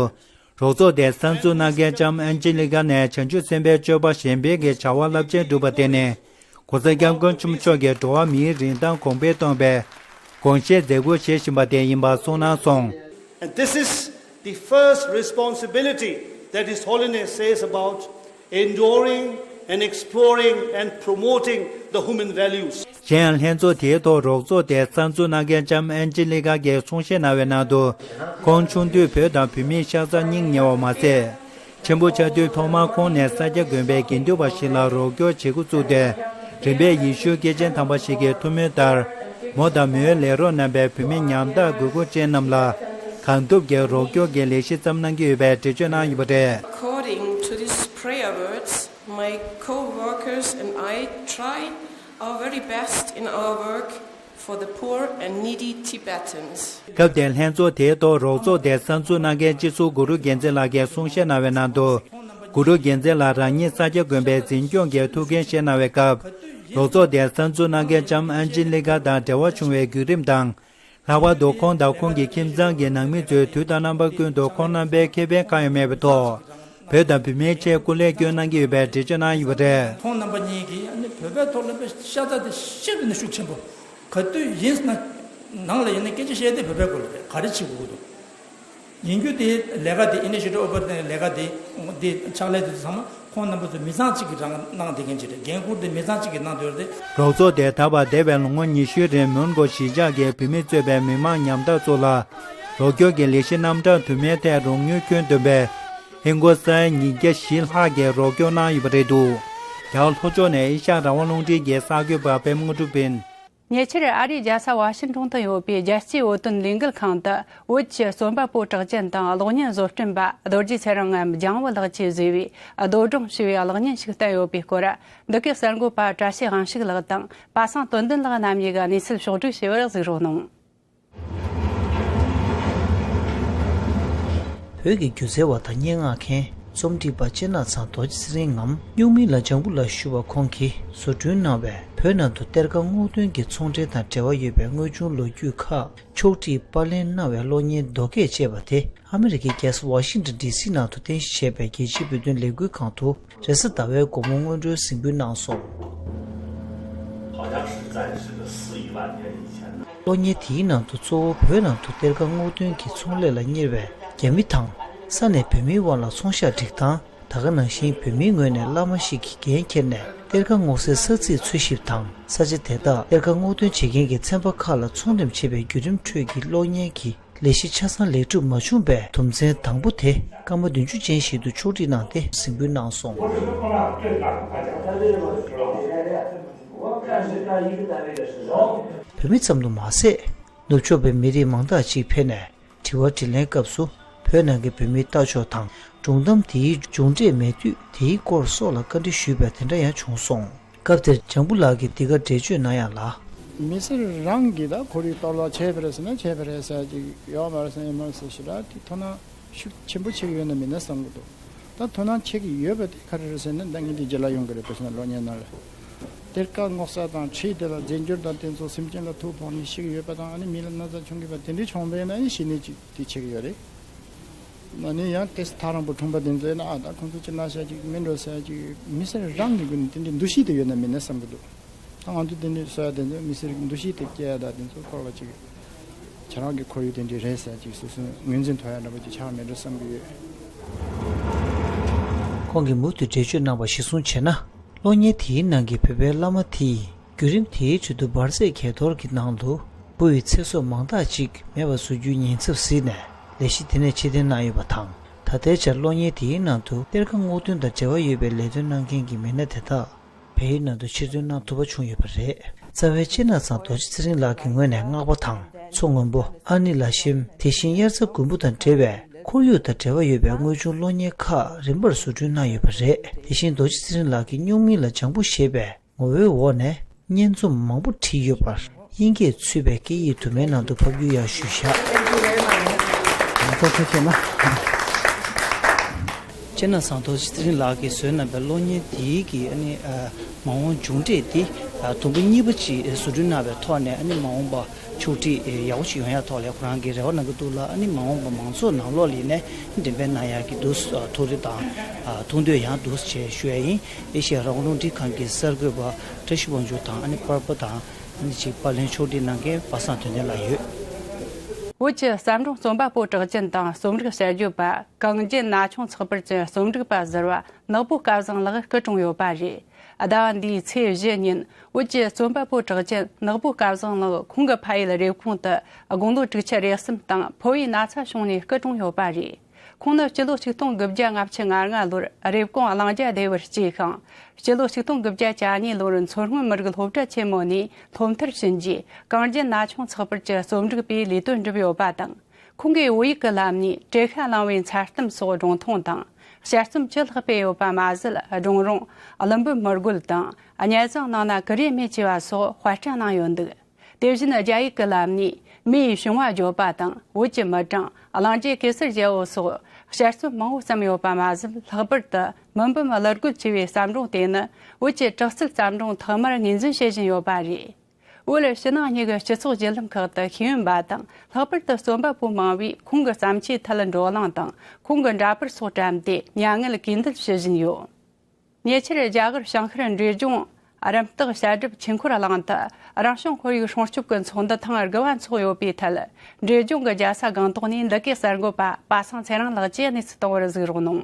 རོགས་ཚོགས་དེ་གསར་འཛུགས་གནང་མཁན་ལྕམ་ཨན་ཇི་ལི་ཀ་ནས་བྱང་ཆུབ་སེམས་དཔའི་སྤྱོད་པ་གཞན་ཕན་གྱི་བྱ་བ་རླབས་ཆེན་བསྒྲུབས་པ་དེ་ནི། ༸གོང་ས་༸སྐྱབས་མགོན་ཆེན་པོ་མཆོག་གིས་འགྲོ་བ་མིའི་རིན་ཐང་གོང་འཕེལ་གཏོང་བའི་དགོངས་བཞེད་མཛད་སྒོ་བཞེས་བཞིན་པ་དེ་ཡིན་པ་གསུངས་གནང་སོང་། And this is the first responsibility that His Holiness says about enduring and exploring and promoting the human values. གཞན་ཡང་ལྷན་ཚོགས་དེའི་ཐོག་རོགས་ཚོགས་དེ་གསར་འཛུགས་གནང་མཁན་ལྕམ་ཨན་ཇི་ལི་ཀ་གིས་གསུང་བཤད་གནང་བའི་ནང་དུ། ཁོང་ཆུང་དུས་བོད་དང་བོད་མིའི་ཤ་ཚ་སྙིང་ཉེ་བ་མ་ཟད། ཆེན་པོ་ཆགས་དུས་ཐོག་མར་ཁོང་ནས་ས་སྐྱ་དགོན་པའི་དགེ་འདུན་པ་ཞིག་ལ་རོགས་སྐྱོར་བྱེད་འགོ་བཙུགས་ཏེ། རིམ་པས་ཡེ་ཤུ་སྐྱེས་ཆེན་དམ་པ་ཞིག་གི་ཐུགས་སྨོན་ལྟར། མོ་དང་མོའི་ལས་རོགས་རྣམ་པས་བོད་མི་ཉམ་ཐག་དགོས་མཁོ་ཅན་རྣམས་ལ་གང་ཐུབ་ཀྱིས་རོགས་སྐྱོར་གྱི་ལས་གཞི་བརྩམས་གནང་གི་ཡོད་པའི་འགྲེལ་བརྗོད་གནང་ཡོད་པ་རེད། According to these prayer words, my co-workers and I try our very best in our work for the poor and needy Tibetans. སྐབས་དེར་ལྷན་ཚོགས་དེའི་ཐོག་རོགས་ཚོགས་དེ་གསར་འཛུགས་གནང་མཁན་སྤྱི་ཟུར་གུ་རུ་རྒྱལ་མཚན་ལགས་ཀྱིས་གསུང་བཤད་གནང་བའི་ནང་དུ། གུ་རུ་རྒྱལ་མཚན་ལགས་རང་ཉིད་ས་སྐྱ་དགོན་པའི་འཛིན་སྐྱོང་གི་ཐུགས་འགན་བཞེས་གནང་བའི་སྐབས། རོགས་ཚོགས་དེ་གསར་འཛུགས་གནང་མཁན་ལྕམ་ཨན་ཇི་ལི་ཀ་དང་འབྲེལ་བ་བྱུང་བའི་བརྒྱུད་རིམ་དང་། ལྷག་པར་དུ་ཁོང་དང་ཁོང་གི་ཁྱིམ་ཚང་གི་ནང་མི་ཚོས་དུས་དང་རྣམ་པ་ཀུན་ཏུ་ཁོང་རྣམ་པའི་ཁེ་ཕན་གང་ཡང་མེད་པའི་ཐོག་བོད་དང་བོད་མིའི་ཆེད་སྐུ་ལས་སྐྱོན་གནང་གི་ཡོད་པའི་འགྲེལ་བརྗོད་གནང་ཡོད་པ་རེད། ཁོང་རྣམ་པ་གཉིས་ཀྱིས་ཨ་ནི་བོད་པའི་ཐོག་ལ་དཔེ་ཤ་ཚ་དེ་ཤིན་ཏུ་ནས་ཤུགས་ཆེན་པོ། ག་དུས་ཡིན་ན་ནང་ལ་ཡིན་ན་སྐད་ཆ་བཤད་དེ་བོད་པའི་སྐོར་ལ་རེད། ག་རེ་བྱེད་དགོས་ཀྱི་འདུག་ཡིན་རྒྱུ་དེ་ལས་ཀ་དེ་ཨི་ནི་ཤི་ཊིབ་ཨོ་ཕར་ལས་ཀ་དེ་དེ་ཕྱག་ལས་དེ་ཚང་མ་ཁོང་རྣམ་པ་ཚོ་མི་ཚང་གཅིག་གིས་རང་གནང་བསྡད་མཁན་ཅིག་རེད། འགན་འཁུར་དེ་མི་ཚང་གཅིག་གིས་གནང་སྡོད་རེད། རོགས་ཚོགས་དེ་ད་བར་འདས་པའི་ལོ་ངོ་ཉི་ཤུའི་རིང་མོན་གྷོ་གཞིས་ཆགས་ཀྱི་བོད་མི་གཙོས་པའི་མི་མང་ཉམ་ཐག་ཚོ་ལ་རོགས་སྐྱོར་གྱི་ལས་གཞི་རྣམ་གྲངས་དུ་མའི་ཐད་རོགས་དངུལ་ཁྱོན་བསྡོམས་པའི་ཧིན་སྒོར་ས་ཡ་ཉིས་བརྒྱ་བཞི་ལྷག་གི་རོགས་སྐྱོར་གནང་ཡོད་པ་རེད་འདུག་རྒྱ་གར་ལྷོ་ཕྱོགས་ནས་ཨེ་ཤ་ཡ་རང་དབང་རླུང་འཕྲིན་གྱི་གསར་འགོད་པ་པད་མ་དངོས་གྲུབ་ཡིན། ཉེ་ཆར་ཨ་རིའི་རྒྱལ་ས་ཝ་ཤིང་ཊོན་དུ་ཡོད་པའི་རྒྱལ་སྤྱིའི་བོད་དོན་ལས་འགུལ་ཁང་དུ་བོད་ཀྱི་རྩོམ་པ་པོ་གྲགས་ཅན་དང་གློག་བརྙན་བཟོ་སྐྲུན་པ་རྡོ་རྗེ་ཚེ་རིང་ངམ་ལྗང་བུ་ལགས་ཀྱིས་བཟོས་པའི་རྡོ་སྒྲུང་ཞེས་པའི་གློག་བརྙན་ཞིག་བསྟན་ཡོད་པའི་སྐོར། འདི་གའི་གསར་འགོད་པ་བཀྲ་ཤིས་དབང་ཕྱུག་ལགས་དང་པ་སངས་དོན་ལྡན་ལགས་རྣམ་གཉིས་ཀྱིས་གནས་ཚུལ་ཕྱོགས་བསྒྲིགས་བྱས་པར་གཟིགས་རོགས་གནང་། བོད་ཀྱི་སྒྱུ་རྩལ་བ་དང་སྙན་ངག་མཁན། རྩོམ་སྒྲིག་པ་གཅེས་ནག་ཚང་རྡོ་རྗེ་ཚེ་རིང་ངམ་སྨྱུག་མིང་ལ་ལྗང་བུ་ལགས་ཞུ་བ་ཁོང་གིས་བཟོ་སྐྲུན་གནང་བའི་བོད་ནང་དུ་གཏེར་ཁ་སྔོག་འདོན་གྱི་ཚོང་འབྲེལ་དང་འབྲེལ་བ་ཡོད་པའི་དངོས་བྱུང་ལོ་རྒྱུས་ཁག་ཕྱོགས་བསྒྲིགས་པར་ལེན་གནང་བའི་གློག་བརྙན་རྡོ་སྐས་ཅེས་པ་དེ་ཨ་མི་རི་ཀའི་རྒྱལ་ས་ཝ་ཤིང་ཊོན་ཌི་སི་ནང་དུ་རྟེན་གཞི་བྱས་པའི་རྒྱལ་སྤྱིའི་བོད་དོན་ལས་འགུལ་ཁང་དུ་རེས་གཟའ་ཟླ་བའི་དགོང་མོ་སྔོན་འགྲོའི་གཟིགས་འབུལ་གནང་སོང་། 好像是暂时的四亿万年以前的。 གློག་བརྙན་དེའི་ནང་དུ་གཙོ་བོ་བོད་ནང་དུ་གཏེར་ཁ་སྔོག་འདོན་གྱི་ཚོང་ལས་ལ་གཉེར་བའི་རྒྱ་མི་དང་ས་གནས་བོད་མིའི་དབར་ལ་ཚོང་ཤག་སྒྲིག་སྟངས། ད་ག་ནང་བཞིན་བོད་མིའི་ངོས་ནས་བླ་མ་ཞིག་གིས་འགན་འཁྱེར་ནས་ གཏེར་ཁ་སྔོག་སའི་ས་ཚིགས་འཚོལ་ཞིབ་དང་། ས་ཆ་དེ་དག་གཏེར་ཁ་སྔོག་འདོན་བྱེད་མཁན་གྱི་ཚན་པ་ཁག་ལ་ཚོང་འགྲེམས་བྱེད་པའི་བརྒྱུད་རིམ་ཁྲོད་ཀྱི་གློག་བརྙན་གྱི་ལས་གཞི་ཆ་ཚང་ལེགས་གྲུབ་མ་བྱུང་བས། དོན་ཚན་དང་པོ་དེ་སྐར་མ་བདུན་ཅུ་ཅན་ཞིག་ཏུ་ཕྱོགས་སྒྲིག་གནང་སྟེ་གཟིགས་འབུལ་གནང་སོང་། བོད་མི་ཙམ་དུ་མ་ཟད། ནུབ་ཕྱོགས་པའི་མི་རིགས་མང་དག་ཅིག་ཕེབས་ནས། དྲི་བ་དྲིས་ལན་སྐབས་སུ། བོད་ནང་གི་བོད་མིའི་ལྟ་ཕྱོགས་དང་། སྒྲུང་གཏམ་དེའི་མཇུག་འབྲས་མེད་དུས་དེའི་སྐོར་སོགས་ལ་བཀའ་འདྲི་ཞུས་པ་དེ་འདྲ་ཡང་བྱུང་སོང་། སྐབས་དེར་ལྗང་བུ་ལགས་ཀྱིས་འདི་ག་འགྲེལ་བརྗོད་གནང་ཡག་ལ། མི་སེར་རང་གིས་ད་ཁོར་ཡུག་གཏོར་བརླག་བྱས་པ་རེད་ཟེར་ན་བྱས་པ་རེད་ཟེར་ཅིག་ཡོད་མ་རེད་ཟེར་ཡིན་མ་རེད་ཟེར་ཞེ་དྲག་དེ་དོ་སྣང་ཤུགས་ཆེན་པོ་བྱེད་ཀྱི་ཡོད་ན་མེད་ན་བསམ་གྱི་འདུག་ད་དོ་སྣང་བྱེད་ཀྱི་ཡོད་པ་དེ་ག་རེ་རེད་ཟེར་ན། ད་ངས་འདི་རྗེས་ལ་ཡོང་གི་རེད། དཔེར་ན་གློག་བརྙན་ནང་ལ་གཏེར་ཁ་སྔོག་ས་དང་འཁྲིས་དེ་ལ་རྫས་འགྱུར་དང་དེ་ཚོ་སེམས་ཅན་ལ་ཐུག་ཕོག་ནས་ཤི་གི་ཡོད་པ་དང་། ཨ་ནི་མི་ལ་ན་ཚ་བྱུང་གི་ཡོད་པ་དེ་འདྲའི་བྱུང་བས་ན་ཨ་ནི་ཤི་ནས་ཅིག་དེ་བྱེད་ཀྱི་ཡོད་རེད། ཨ་ནི་ཡང་དེ་ཐག་རིང་པོ་གྲོང་པ་དེ་ཚོ་ཡིན་ན་ཨ་ད་ཁོང་ཚོ་ཅི་ན་ཤ་ཅིག་མིན་འགྲོ་ཟེར་ཅིག་མི་སེར་རང་གི་སྒོ་ནས་དེ་འདྲའི་འདུ་ཤེས་དེ་ཡོད་ན་མེད་ན་བསམ་གྱི་འདུག་ད་ང་ཚོ་དེ་འདྲའི་བཟོ་ཡ་དེ་ཚོ་མི་སེར་གྱི་འདུ་ཤེས་དེ་སྐྱེ་ཡ་ད་དེ་ཚོ་སྐོར་ལ་ཅིག་ཁྱེད་རང་གི་ཁོར་ཡུག་དེ་འདྲའི་རེད་ཟེར་ཅིག་སོ་སོའི་ངོས་འཛིན་ཐོབ་ཡ་འདྲ་པོ་ཅིག་ཆགས་མེད་འགྲོ་བསམ་གྱི་ཡོད། ཁོང་གིས་མུ་མཐུད་འགྲེལ་བརྗོད་གནང་བ་གཞིར་བཟུང་བྱས་ན། གློག་བརྙན་དེའི་ནང་གི་བོད་པའི་བླ་མ་དེས་བརྒྱུད་རིམ་དེའི་ཁྲོད་དུ་འབར་རྫས་གས་གཏོར་གྱི་ནང་དུ་འབུ་ཡི་ཚེ་སྲོག་མང་དག་ཅིག་མེད་པར་བཟོ་རྒྱུའི་ཉེན་ཚབས་གཟིགས་ནས་ལས་གཞི་དེ་ནས་ཕྱིར་འཐེན་གནང་ཡོད་པ་དང་། ད་ལྟའི་ཆར་གློག་བརྙན་དེའི་ནང་དུ་གཏེར་ཁ་སྔོག་འདོན་དང་འབྲེལ་བ་ཡོད་པའི་ལས་དོན་གནང་མཁན་གྱི་མི་སྣ་དེ་དག་བལ་ཡུལ་ནང་དུ་ཕྱིར་འདོན་གནང་ཐུབ་པ་བྱུང་ཡོད་པ་རེད། རྩ་བའི་སྤྱིར་ན་ཚང་རྡོ་རྗེ་ཚེ་རིང་ལགས་ཀྱི་ངོས་ནས་སྔགས་པ་དང་མཚོ་སྔོན་པོ། ཨ་ནི་ལ་ཤེམ། དེ་བཞིན་དབྱར་རྩྭ་དགུན་འབུ་དང་འབྲེལ་བའི་ཁོར་ཡུག་དང་འབྲེལ་བ་ཡོད་པའི་དངོས་བྱུང་གློག་བརྙན་ཁག་རིམ་པར་བཟོ་སྐྲུན་གནང་ཡོད་པ་རེད། དེ་བཞིན་རྡོ་རྗེ་ཚེ་རིང་ལགས་ཀྱི་སྨྱུག་མིང་ལ་ལྗང་བུ་ཞེས་པའི་ངོ་བོའི་འོག་ནས་སྙན་རྩོམ་མང་པོ་བྲིས་ཡོད་པར་དབྱིན་སྐད་ཚུད་པའི་སྐད་ཡིག་དུ་མའི་ནང་དུ་ཕབ་སྒྱུར་ཡང་ཞུས་བཞག་ཐུགས་རྗེ་ཆེ་གནང་། སྤྱིར་ན་ཚང་རྡོ་རྗེ་ཚེ་རིང་ལགས་ཀྱིས་བཟོས་གནང་པའི་གློག་བརྙན་དེའི་གི་ཨ་ནི་ཨ་མ་འོངས་མཇུག་འབྲས་དེ་ཨ་དུམ་བུ་གཉིས་པ་ཅིག་བཟོ་སྐྲུན་གནང་བའི་ཐོག་ནས་ཨ་ནི་མ་འོངས་པ་ཕྱོགས་སྒྲིག་ཡག་པོ་ཞིག་ཡོང་ཡ་ཐོག་ལ་ཁོ་རང་གིས་རེ་བ་གནང་གི་འདུག་ལ། ཨ་ནི་མ་འོངས་པ་མང་ཚོགས་ནང་ལོགས་ལ་ཡིན་ནའི་འགྲེམས་སྤེལ་གནང་ཡག་གི་འདུག་ཨ་ཐུགས་རེ་དང་ཨ་ཐུགས་འདོད་ཡང་འདུག་ཅེས་ཞུ་ཡ་ཡིན། ཨེ་ཤེ་ཡ་རང་དབང་རླུང་འཕྲིན་ཁང་གི་གསར་འགོད་པ་བཀྲ་ཤིས་དབང་ཕྱུག་དང་ཨ་ནི་པར་པ་དང་ཨ་ནི་ཅིག་པར་ལེན་ཕྱོགས་སྒྲིག་གནང་མཁན་པ་སངས་དོན་ལྡན་ལགས་ཡོད། བོད་ཀྱི་བརྩམས་སྒྲུང་རྩོམ་པ་པོ་གྲགས་ཅན་དང་རྩོམ་རིག་དཔྱད་བརྗོད་པ་གངས་རྒྱན་ན་ཆུང་ཚགས་པར་གྱི་རྩོམ་སྒྲིག་པ་ཟུར་པ་ནག་པོ་སྐལ་བཟང་ལགས་སྐུ་གྲོངས་ཡོད་པ་རེད། ཟླ་བ་འདིའི་ཚེས་བཞི་ཉིན་བོད་ཀྱི་རྩོམ་པ་པོ་གྲགས་ཅན་ནག་པོ་སྐལ་བཟང་ལགས་ཁོང་གི་ཕ་ཡུལ་རེབ་གོང་དུ་དགུང་ལོ་དྲུག་ཅུ་རེ་གསུམ་དང་ཕོ་བའི་ན་ཚ་བྱུང་ནས་སྐུ་གྲོངས་ཡོད་པ་རེད། ཁོང་ནི་སྤྱི་ལོ་ཆིག་སྟོང་དགུ་བརྒྱ་ལྔ་བཅུ་ང་ལྔ་ལོར་རེབ་གོང་གླང་རྒྱལ་སྡེ་བར་སྐྱེས་ཤིང་། སྤྱི་ལོ་ཆིག་སྟོང་དགུ་བརྒྱ་གྱ་གཉིས་ལོར་མཚོ་སྔོན་མི་རིགས་སློབ་གྲྭ་ཆེན་མོ་ནས་སློབ་མཐར་ཕྱིན་རྗེས་གངས་རྒྱན་ན་ཆུང་ཚགས་པར་གྱི་རྩོམ་སྒྲིག་པའི་ལས་དོན་བསྒྲུབས་ཡོད་པ་དང་། ཁོང་གིས་བོད་ཡིག་གི་ལམ་ནས་བྲེ་ཤ་ལང་བའི་མཚར་གཏམ་སོགས་སྒྲུང་ཐུང་དང་། དཔྱད་རྩོམ་བཅུ་ལྷག་སྤེལ་ཡོད་པ་མ་ཟད། སྒྲུང་རུང་། ཀླུ་འབུམ་མི་རྒོད་དང་། གཉའ་བཟང་ནང་ན་ཀུ་རེ་སྨད་ཅེས་པ་སོགས་དཔར་སྐྲུན་གནང་ཡོད་འདུག་དེ་བཞིན་རྒྱ་ཡིག་གི་ལམ་ནས་མེ་ཡི་བྱུང་བ་བརྗོད་པ་དང་། བོད་ཀྱི་མི་གྲངས། གླང་རྒྱལ་གེ་སར་རྒྱལ་པོ་སོགས་དཔྱད་རྩོམ་མང་པོ་བརྩམས་ཡོད་པ་མ་ཟད། ལྷག་པར་དུ་མི་འབུམ་གླུ་རྒོད་ཅེས་པའི་བརྩམས་སྒྲུང་དེ་ནི་བོད་ཀྱི་དྲག་རྩལ་བརྩམས་སྒྲུང་ཐོག་མར་ངོས་འཛིན་བྱེད་བཞིན་ཡོད་པ་རེད། བོད་ཕྱི་ནང་གཉིས་ཀྱི་སྤྱི་ཚོགས་བརྒྱུད་ལམ་ཁག་ཏུ་ཤེས་ཡོན་པ་དང་། ལྷག་པར་དུ་རྩོམ་པ་པོ་མང་བོས་ཁོང་གི་བརྩམས་ཆོས་ཐད་བགྲོ་གླེང་དང་། ཁོང་གི་འདྲ་པར་སོགས་བཀྲམ་སྟེ་མྱ་ངན་གུས་འདུད་ཞུ་བཞིན་ཡོད། ཉེ་ཆར་རྒྱ་གར་བྱང་ཤར་འབྲས་ལྗོངས་རམ་སྟག་བྱ་གྲུབ་ཆོས་འཁོར་གླིང་དུ་རང་བྱུང་ཁོར་ཡུག་སྲུང་སྐྱོབ་ཀྱི་ཚོགས་འདུ་ཐེངས་དགུ་པ་འཚོགས་ཡོད་པའི་ཐད། འབྲས་ལྗོངས་ཀྱི་རྒྱལ་ས་སྒང་ཏོག་ནས་འདི་གའི་གསར་འགོད་པ་པ་སངས་ཚེ་རིང་ལགས་ཀྱིས་གནས་ཚུལ་གཏོང་བར་གཟིགས་རོགས་གནང་།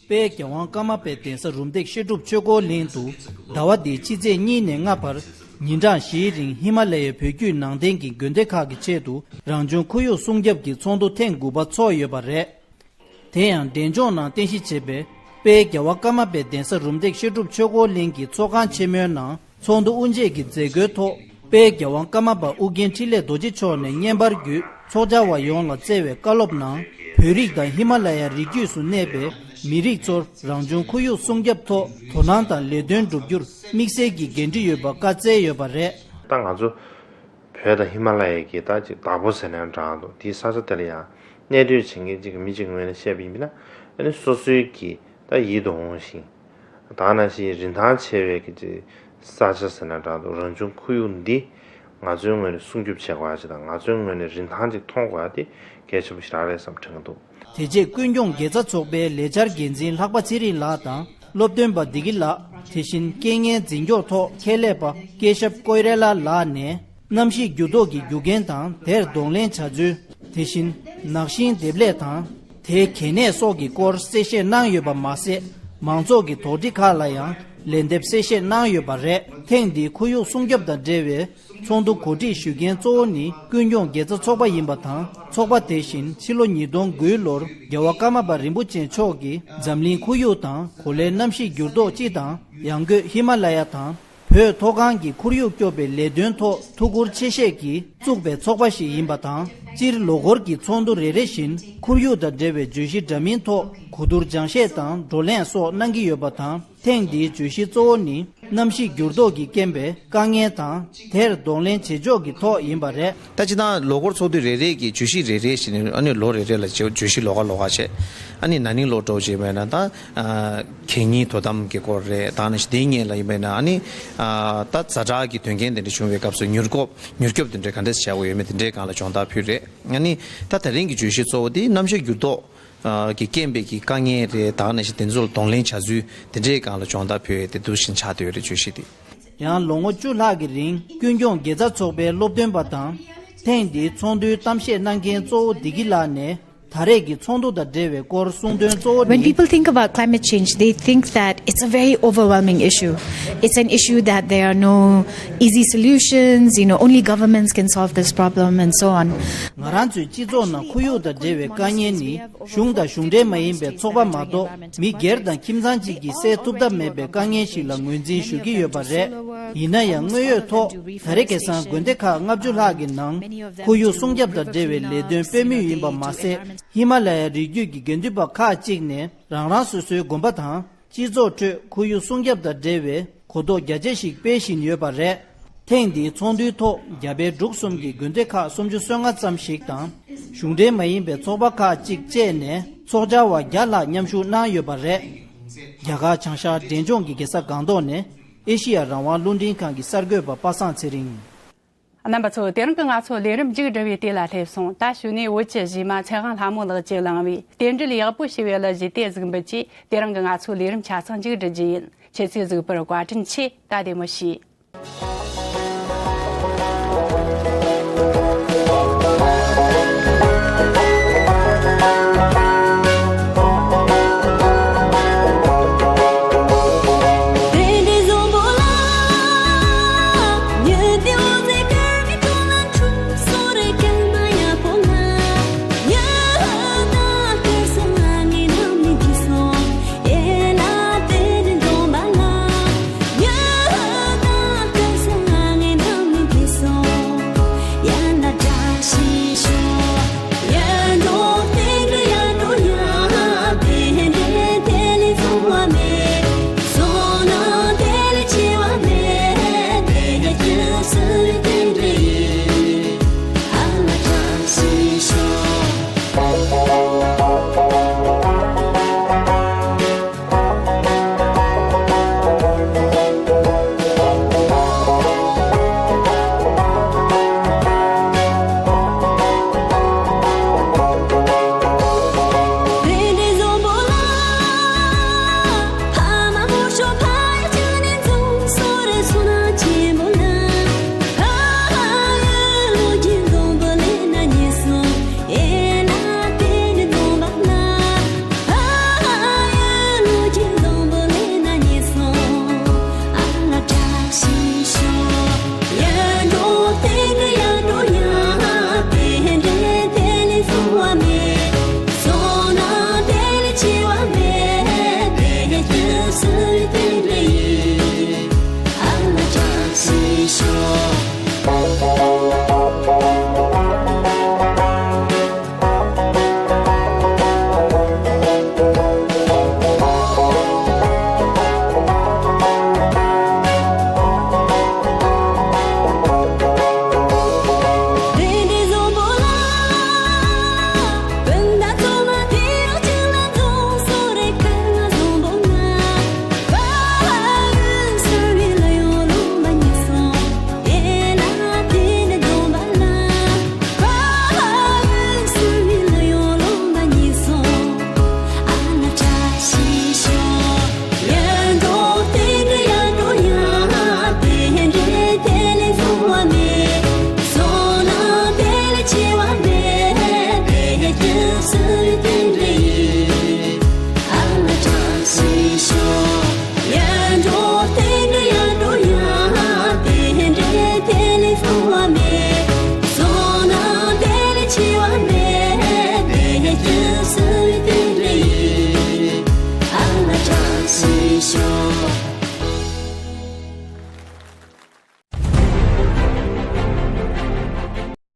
དཔལ་རྒྱལ་དབང་ཀརྨ་པའི་གདན་ས་རུམ་བཏེག་བཤད་སྒྲུབ་ཆོས་འཁོར་གླིང་དུ་ཟླ་བ་འདིའི་ཕྱི་ཚེས་གཉིས་ནས་ལྔ་བར་ཉིན་གྲངས་བཞིའི་རིང་ཧི་མ་ལ་ཡའི་བོད་བརྒྱུད་ནང་བསྟན་གྱི་དགོན་སྡེ་ཁག་གི་ཆེད་དུ་རང་བྱུང་ཁོར་ཡུག་སྲུང་སྐྱོབ་ཀྱི་ཚོགས་འདུ་ཐེངས་དགུ་པ་འཚོགས་ཡོད་པ་རེད། དེ་ཡང་འབྲས་ལྗོངས་ནང་རྟེན་གཞི་བྱས་པའི་དཔལ་རྒྱལ་བ་ཀརྨ་པའི་གདན་ས་རུམ་བཏེག་བཤད་སྒྲུབ་ཆོས་འཁོར་གླིང་གི་ཚོགས་ཁང་ཆེན་མོའི་ནང་ཚོགས་འདུ་དབུ་འབྱེད་ཀྱི་མཛད་སྒོའི་ཐོག་དཔལ་རྒྱལ་དབང་ཀརྨ་པ་ཨོ་རྒྱན་འཕྲིན་ལས་རྡོ་རྗེ་མཆོག་ནས་བརྙན་པར་བརྒྱུད་ཚོགས་བཅར་བ་ཡོངས་ལ་བསྩལ་བའི་བཀའ་སློབ་ནང་བོད་རིགས་དང་ཧི་མ་ལ་ཡ་རི་རྒྱུད་སུ་གནས་པའི་མི་རིགས་ཚོར་རང་བྱུང་ཁོར་ཡུག་སྲུང་སྐྱོབ་ཐོག་དོ་སྣང་དང་ལས་དོན་བསྒྲུབ་རྒྱུར་དམིགས་བསལ་གྱི་འགན་འཁྲི་ཡོད་པ་བཀའ་སྩལ་ཡོད་པ་རེད། ད་ང་ཚོ་བོད་དང་ཧི་མ་ལ་ཡའི་གི་ད་ཅིག་བདག་པོ་ཟེར་ན་འདྲ་འདུག་དེའི་ས་ཆ་དེ་ལ་ཡང་གནས་སྡོད་བྱེད་མཁན་ཅིག་གི་མི་གཅིག་ངོས་ནས་བཤད་པ་ཡིན་ན། ཨ་ནི་སོ་སོའི་གི་ད་ཡིད་དུ་འོང་ཞིང་། ད་ནང་བཞིན་རིན་ཐང་ཆེ་བའི་གི་ཅིག་ས་ཆ་ཟེར་ན་འདྲ་འདུག་རང་བྱུང་ཁོར་ཡུག་འདི་ང་ཚོའི་ངོས་ནས་སྲུང་སྐྱོབ་བྱེད་དགོས་ཡ་ཅིག་དང་། ང་ཚོའི་ངོས་ནས་རིན་ཐང་ཅིག་མཐོང་དགོས་ཡ་དེ་གལ་ཆེན་པོ་ཞིག་རང་རེད་བསམ་དྲན་གི་འདུག་དེ་རྗེས་ཀུན་སྐྱོང་དགེ་རྩ་ཚོགས་པའི་ལས་འཆར་འགན་འཛིན་ལྷག་པ་ཚེ་རིང་ལགས་དང་སློབ་སྟོན་པ་བདེ་སྐྱིད་ལགས། དེ་བཞིན་རྐྱེན་ངན་འཛིན་སྐྱོང་ཐོག་ཁྱད་ལས་པ་སྐུ་ཞབས་ཀོས་རེ་ལ་ལགས་ནས་གནམ་གཤིས་འགྱུར་ལྡོག་གི་རྒྱུ་རྐྱེན་དང་དེར་གདོང་ལེན་བྱ་ཚུལ། དེ་བཞིན་ནགས་ཤིང་འདེབས་ལས་དང་དེའི་གལ་གནད་སོགས་ཀྱི་སྐོར་གསལ་བཤད་གནང་ཡོད་པ་མ་ཟད། མང་ཚོགས་ཀྱི་དོགས་འདྲི་ཁག་ལ་ཡང་ ལན་འདེབས་གསལ་བཤད་གནང་ཡོད་པ་རེད། ཐེངས་འདིའི་ཁོར་ཡུག་སྲུང་སྐྱོབ་དང་འབྲེལ་བའི་ཚོགས་འདུ་གོ་སྒྲིག་ཞུ་མཁན་གཙོ་བོ་ནི་ཀུན་སྐྱོང་དགེ་རྩ་ཚོགས་པ་ཡིན་པ་དང་། ཚོགས་པ་དེ་བཞིན་ཕྱི་ལོ་ཉིས་སྟོང་དགུའི་ལོར་རྒྱལ་བ་ཀརྨ་པ་རིན་པོ་ཆེ་མཆོག་གིས་འཛམ་གླིང་ཁོར་ཡུག་དང་གོ་ལའི་གནམ་གཤིས་འགྱུར་ལྡོག་སྤྱི་དང་། ཡང་སྒོས་ཧི་མ་ལ་ཡ་དང་བོད་མཐོ་སྒང་གི་ཁོར་ཡུག་སྐྱོབ་པའི་ལས་དོན་ཐོག་ཐུགས་ཁུར་ཆེ་བཞེས་ཀྱིས་བཙུགས་པའི་ཚོགས་པ་ཞིག་ཡིན་པ་དང་། སྤྱིར་ལོ་འཁོར་གྱི་ཚོགས་འདུ་རེ་རེ་བཞིན་ཁོར་ཡུག་དང་འབྲེལ་བའི་བརྗོད་གཞི་འདྲ་མིན་ཐོག་གོ་བསྡུར་སྦྱང་བཤད་དང་བགྲོ་གླེང་སོགས་གནང་གི་ཡོད་པ་དང་། ཐེངས་འདིའི་བརྗོད་གཞི་གཙོ་བོ་ནི་གནམ་གཤིས་འགྱུར་ལྡོག་གིས་རྐྱེན་པའི་དཀའ་ངལ་དང་། དེར་གདོང་ལེན་བྱེད་ཕྱོགས་ཀྱི་ཐོག་ཡིན་པ་རེད། ད་སྤྱིར་བཏང་ལོ་འཁོར་ཚོགས་དུས་རེ་རེ་གི་བརྗོད་གཞི་རེ་རེ་བཞིན་ཨ་ནི་ལོ་རེ་རེ་ལ་བརྗོད་བརྗོད་གཞི་ལོགས་ཀ་ལོགས་ཀ་བྱས། ཨ་ནི་ན་ནིང་ལོ་འགྲོ་བྱས་པས་ན་ད་ཨ་གད་སྙིགས་དོ་དམ་གྱི་སྐོར་རེད། ད་ནི་དེའི་སྔོན་ལ་ཡིན་པས་ན་ཨ་ནི་ཨ་ད་ཛ་དྲག་གི་དོན་རྐྱེན་དེ་འདྲ་བྱུང་བའི་སྐབས་སུ་མྱུར་སྐྱོབ་མྱུར་སྐྱོབ་དེ་འདྲ་ག་འདྲས་བྱ་དགོས་ཡོད་མེད་དེ་འདྲའི་སྒང་ལ་སྦྱོང་བརྡར་ཕུལ་རེད། ཨ་ནི་ད་དེ་རིང་གི་བརྗོད་གཞི་གཙོ་བོ་དེ་གནམ་གཤིས་འགྱུར་ལྡོག་གི་རྐྱེན་པས་ཀྱི་དཀའ་ངལ་རེད། ད་ནང་བཞིན་དེ་ཚོ་ལ་གདོང་ལེན་བྱ་ཚུལ་དེ་འདྲའི་སྒང་ལ་སྦྱོང་བརྡར་ཕུལ་ཡས་དེ་འདུག་བཞིན་ཆགས་བསྡད་ཡོད་རེད། བརྗོད་གཞི་དེ། ཡང་ལོ་ངོ་བཅུ་ལྷག་གི་རིང་ཀུན་སྐྱོང་དགེ་རྩ་ཚོགས་པའི་སློབ་སྟོན་པ་དང་། ཐེངས་འདིའི་ཚོགས་འདུའི་གཏམ་བཤད་གནང་མཁན་གཙོ་བོ་བདེ་སྐྱིད་ལགས་ནས། ད་རེས་ཀྱི་ཚོགས་འདུ་དང་འབྲེལ་བའི་སྐོར་གསུངས་དོན་གཙོ་བོ་When ནི། People think about climate change, they think that it's a very overwhelming issue. It's an issue that there are no easy solutions, you know, only governments can solve this problem and so on. ང་རང་ཚོའི་སྤྱི་ཚོགས་ནང་ཁོར་ཡུག་དང་འབྲེལ་བའི་དཀའ་ངལ་ནི། གཞུང་དང་གཞུང་འབྲེལ་མ་ཡིན་པའི་ཚོགས་པ་མ་གཏོགས་མི་སྒེར་དང་ཁྱིམ་ཚང་གཅིག་གིས་སེལ་ཐུབ་ཐབས་མེད་པའི་དཀའ་ངལ་ཞིག་ལ་ངོས་འཛིན་ཞུ་གི་ཡོད་པ་རེད། ཡིན་ན་ཡང་དངོས་ཡོད་ཐོག་ད་རེས་ཁ་སང་དགོན་སྡེ་ཁག་ལྔ་བཅུ་ལྷག་གི་ནང་ཁོར་ཡུག་སྲུང་སྐྱོབ་དང་འབྲེལ་བའི་ལས་དོན་སྤེལ་མུས་ཡིན་པ་མ་ཟད། ཧི་མ་ལ་ཡའི་རི་རྒྱུད་ཀྱི་དགེ་འདུན་པ་ཁག་ཅིག་ནས་རང་རང་སོ་སོའི་དགོན་པ་དང་། སྤྱི་ཚོགས་ཁྲོད་ཁོར་ཡུག་སྲུང་སྐྱོབ་དང་འབྲེལ་བའི་གོ་རྟོགས་རྒྱ་ཆེ་ཞིག་སྤེལ་བཞིན་ཡོད་པ་རེད། ཐེངས་འདིའི་ཚོགས་འདུའི་ཐོག་རྒྱ་བལ་འབྲུག་གསུམ་གྱི་དགོན་སྡེ་ཁག་སུམ་ཅུ་སོ་ལྔ་ཙམ་ཞིག་དང་། གཞུང་འབྲེལ་མ་ཡིན་པའི་ཚོགས་པ་ཁག་ཅིག་བཅས་ནས་ཚོགས་བཅར་བ་བརྒྱ་ལྷག་མཉམ་ཞུགས་གནང་ཡོད་པ་རེད། རྒྱ་གར་བྱང་ཤར་འབྲས་ལྗོངས་ཀྱི་རྒྱལ་ས་སྒང་ཏོག་ནས་ཨེ་ཤེ་ཡ་རང་དབང་རླུང་འཕྲིན་ཁང་གི་གསར་འགོད་པ་པ་སངས་ཚེ་རིང་། རྣམ་པ་ཚོ། དེ་རིང་གི་ང་ཚོ་ལས་རིམ་མཇུག་བསྒྲིལ་བའི་དུས་ལ་སླེབས་སོང་། ད་གཞུག་ནས་བོད་ཀྱི་གཞས་མ་ཚེ་དབང་ལྷ་མོ་ལགས་ཀྱིས་བླངས་པའི་རྟེན་འབྲེལ་ཡག་པོ་ཞེས་པའི་གླུ་གཞས་དེ་གཟིགས་འབུལ་གྱིས་དེ་རིང་གི་ང་ཚོའི་ལས་རིམ་ཆ་ཚང་མཇུག་བསྒྲིལ་རྒྱུ་ཡིན། ཁྱེད་ཚོས་གཟིགས་པར་བཀའ་དྲིན་ཆེ། ད་བདེ་མོ་བྱོས།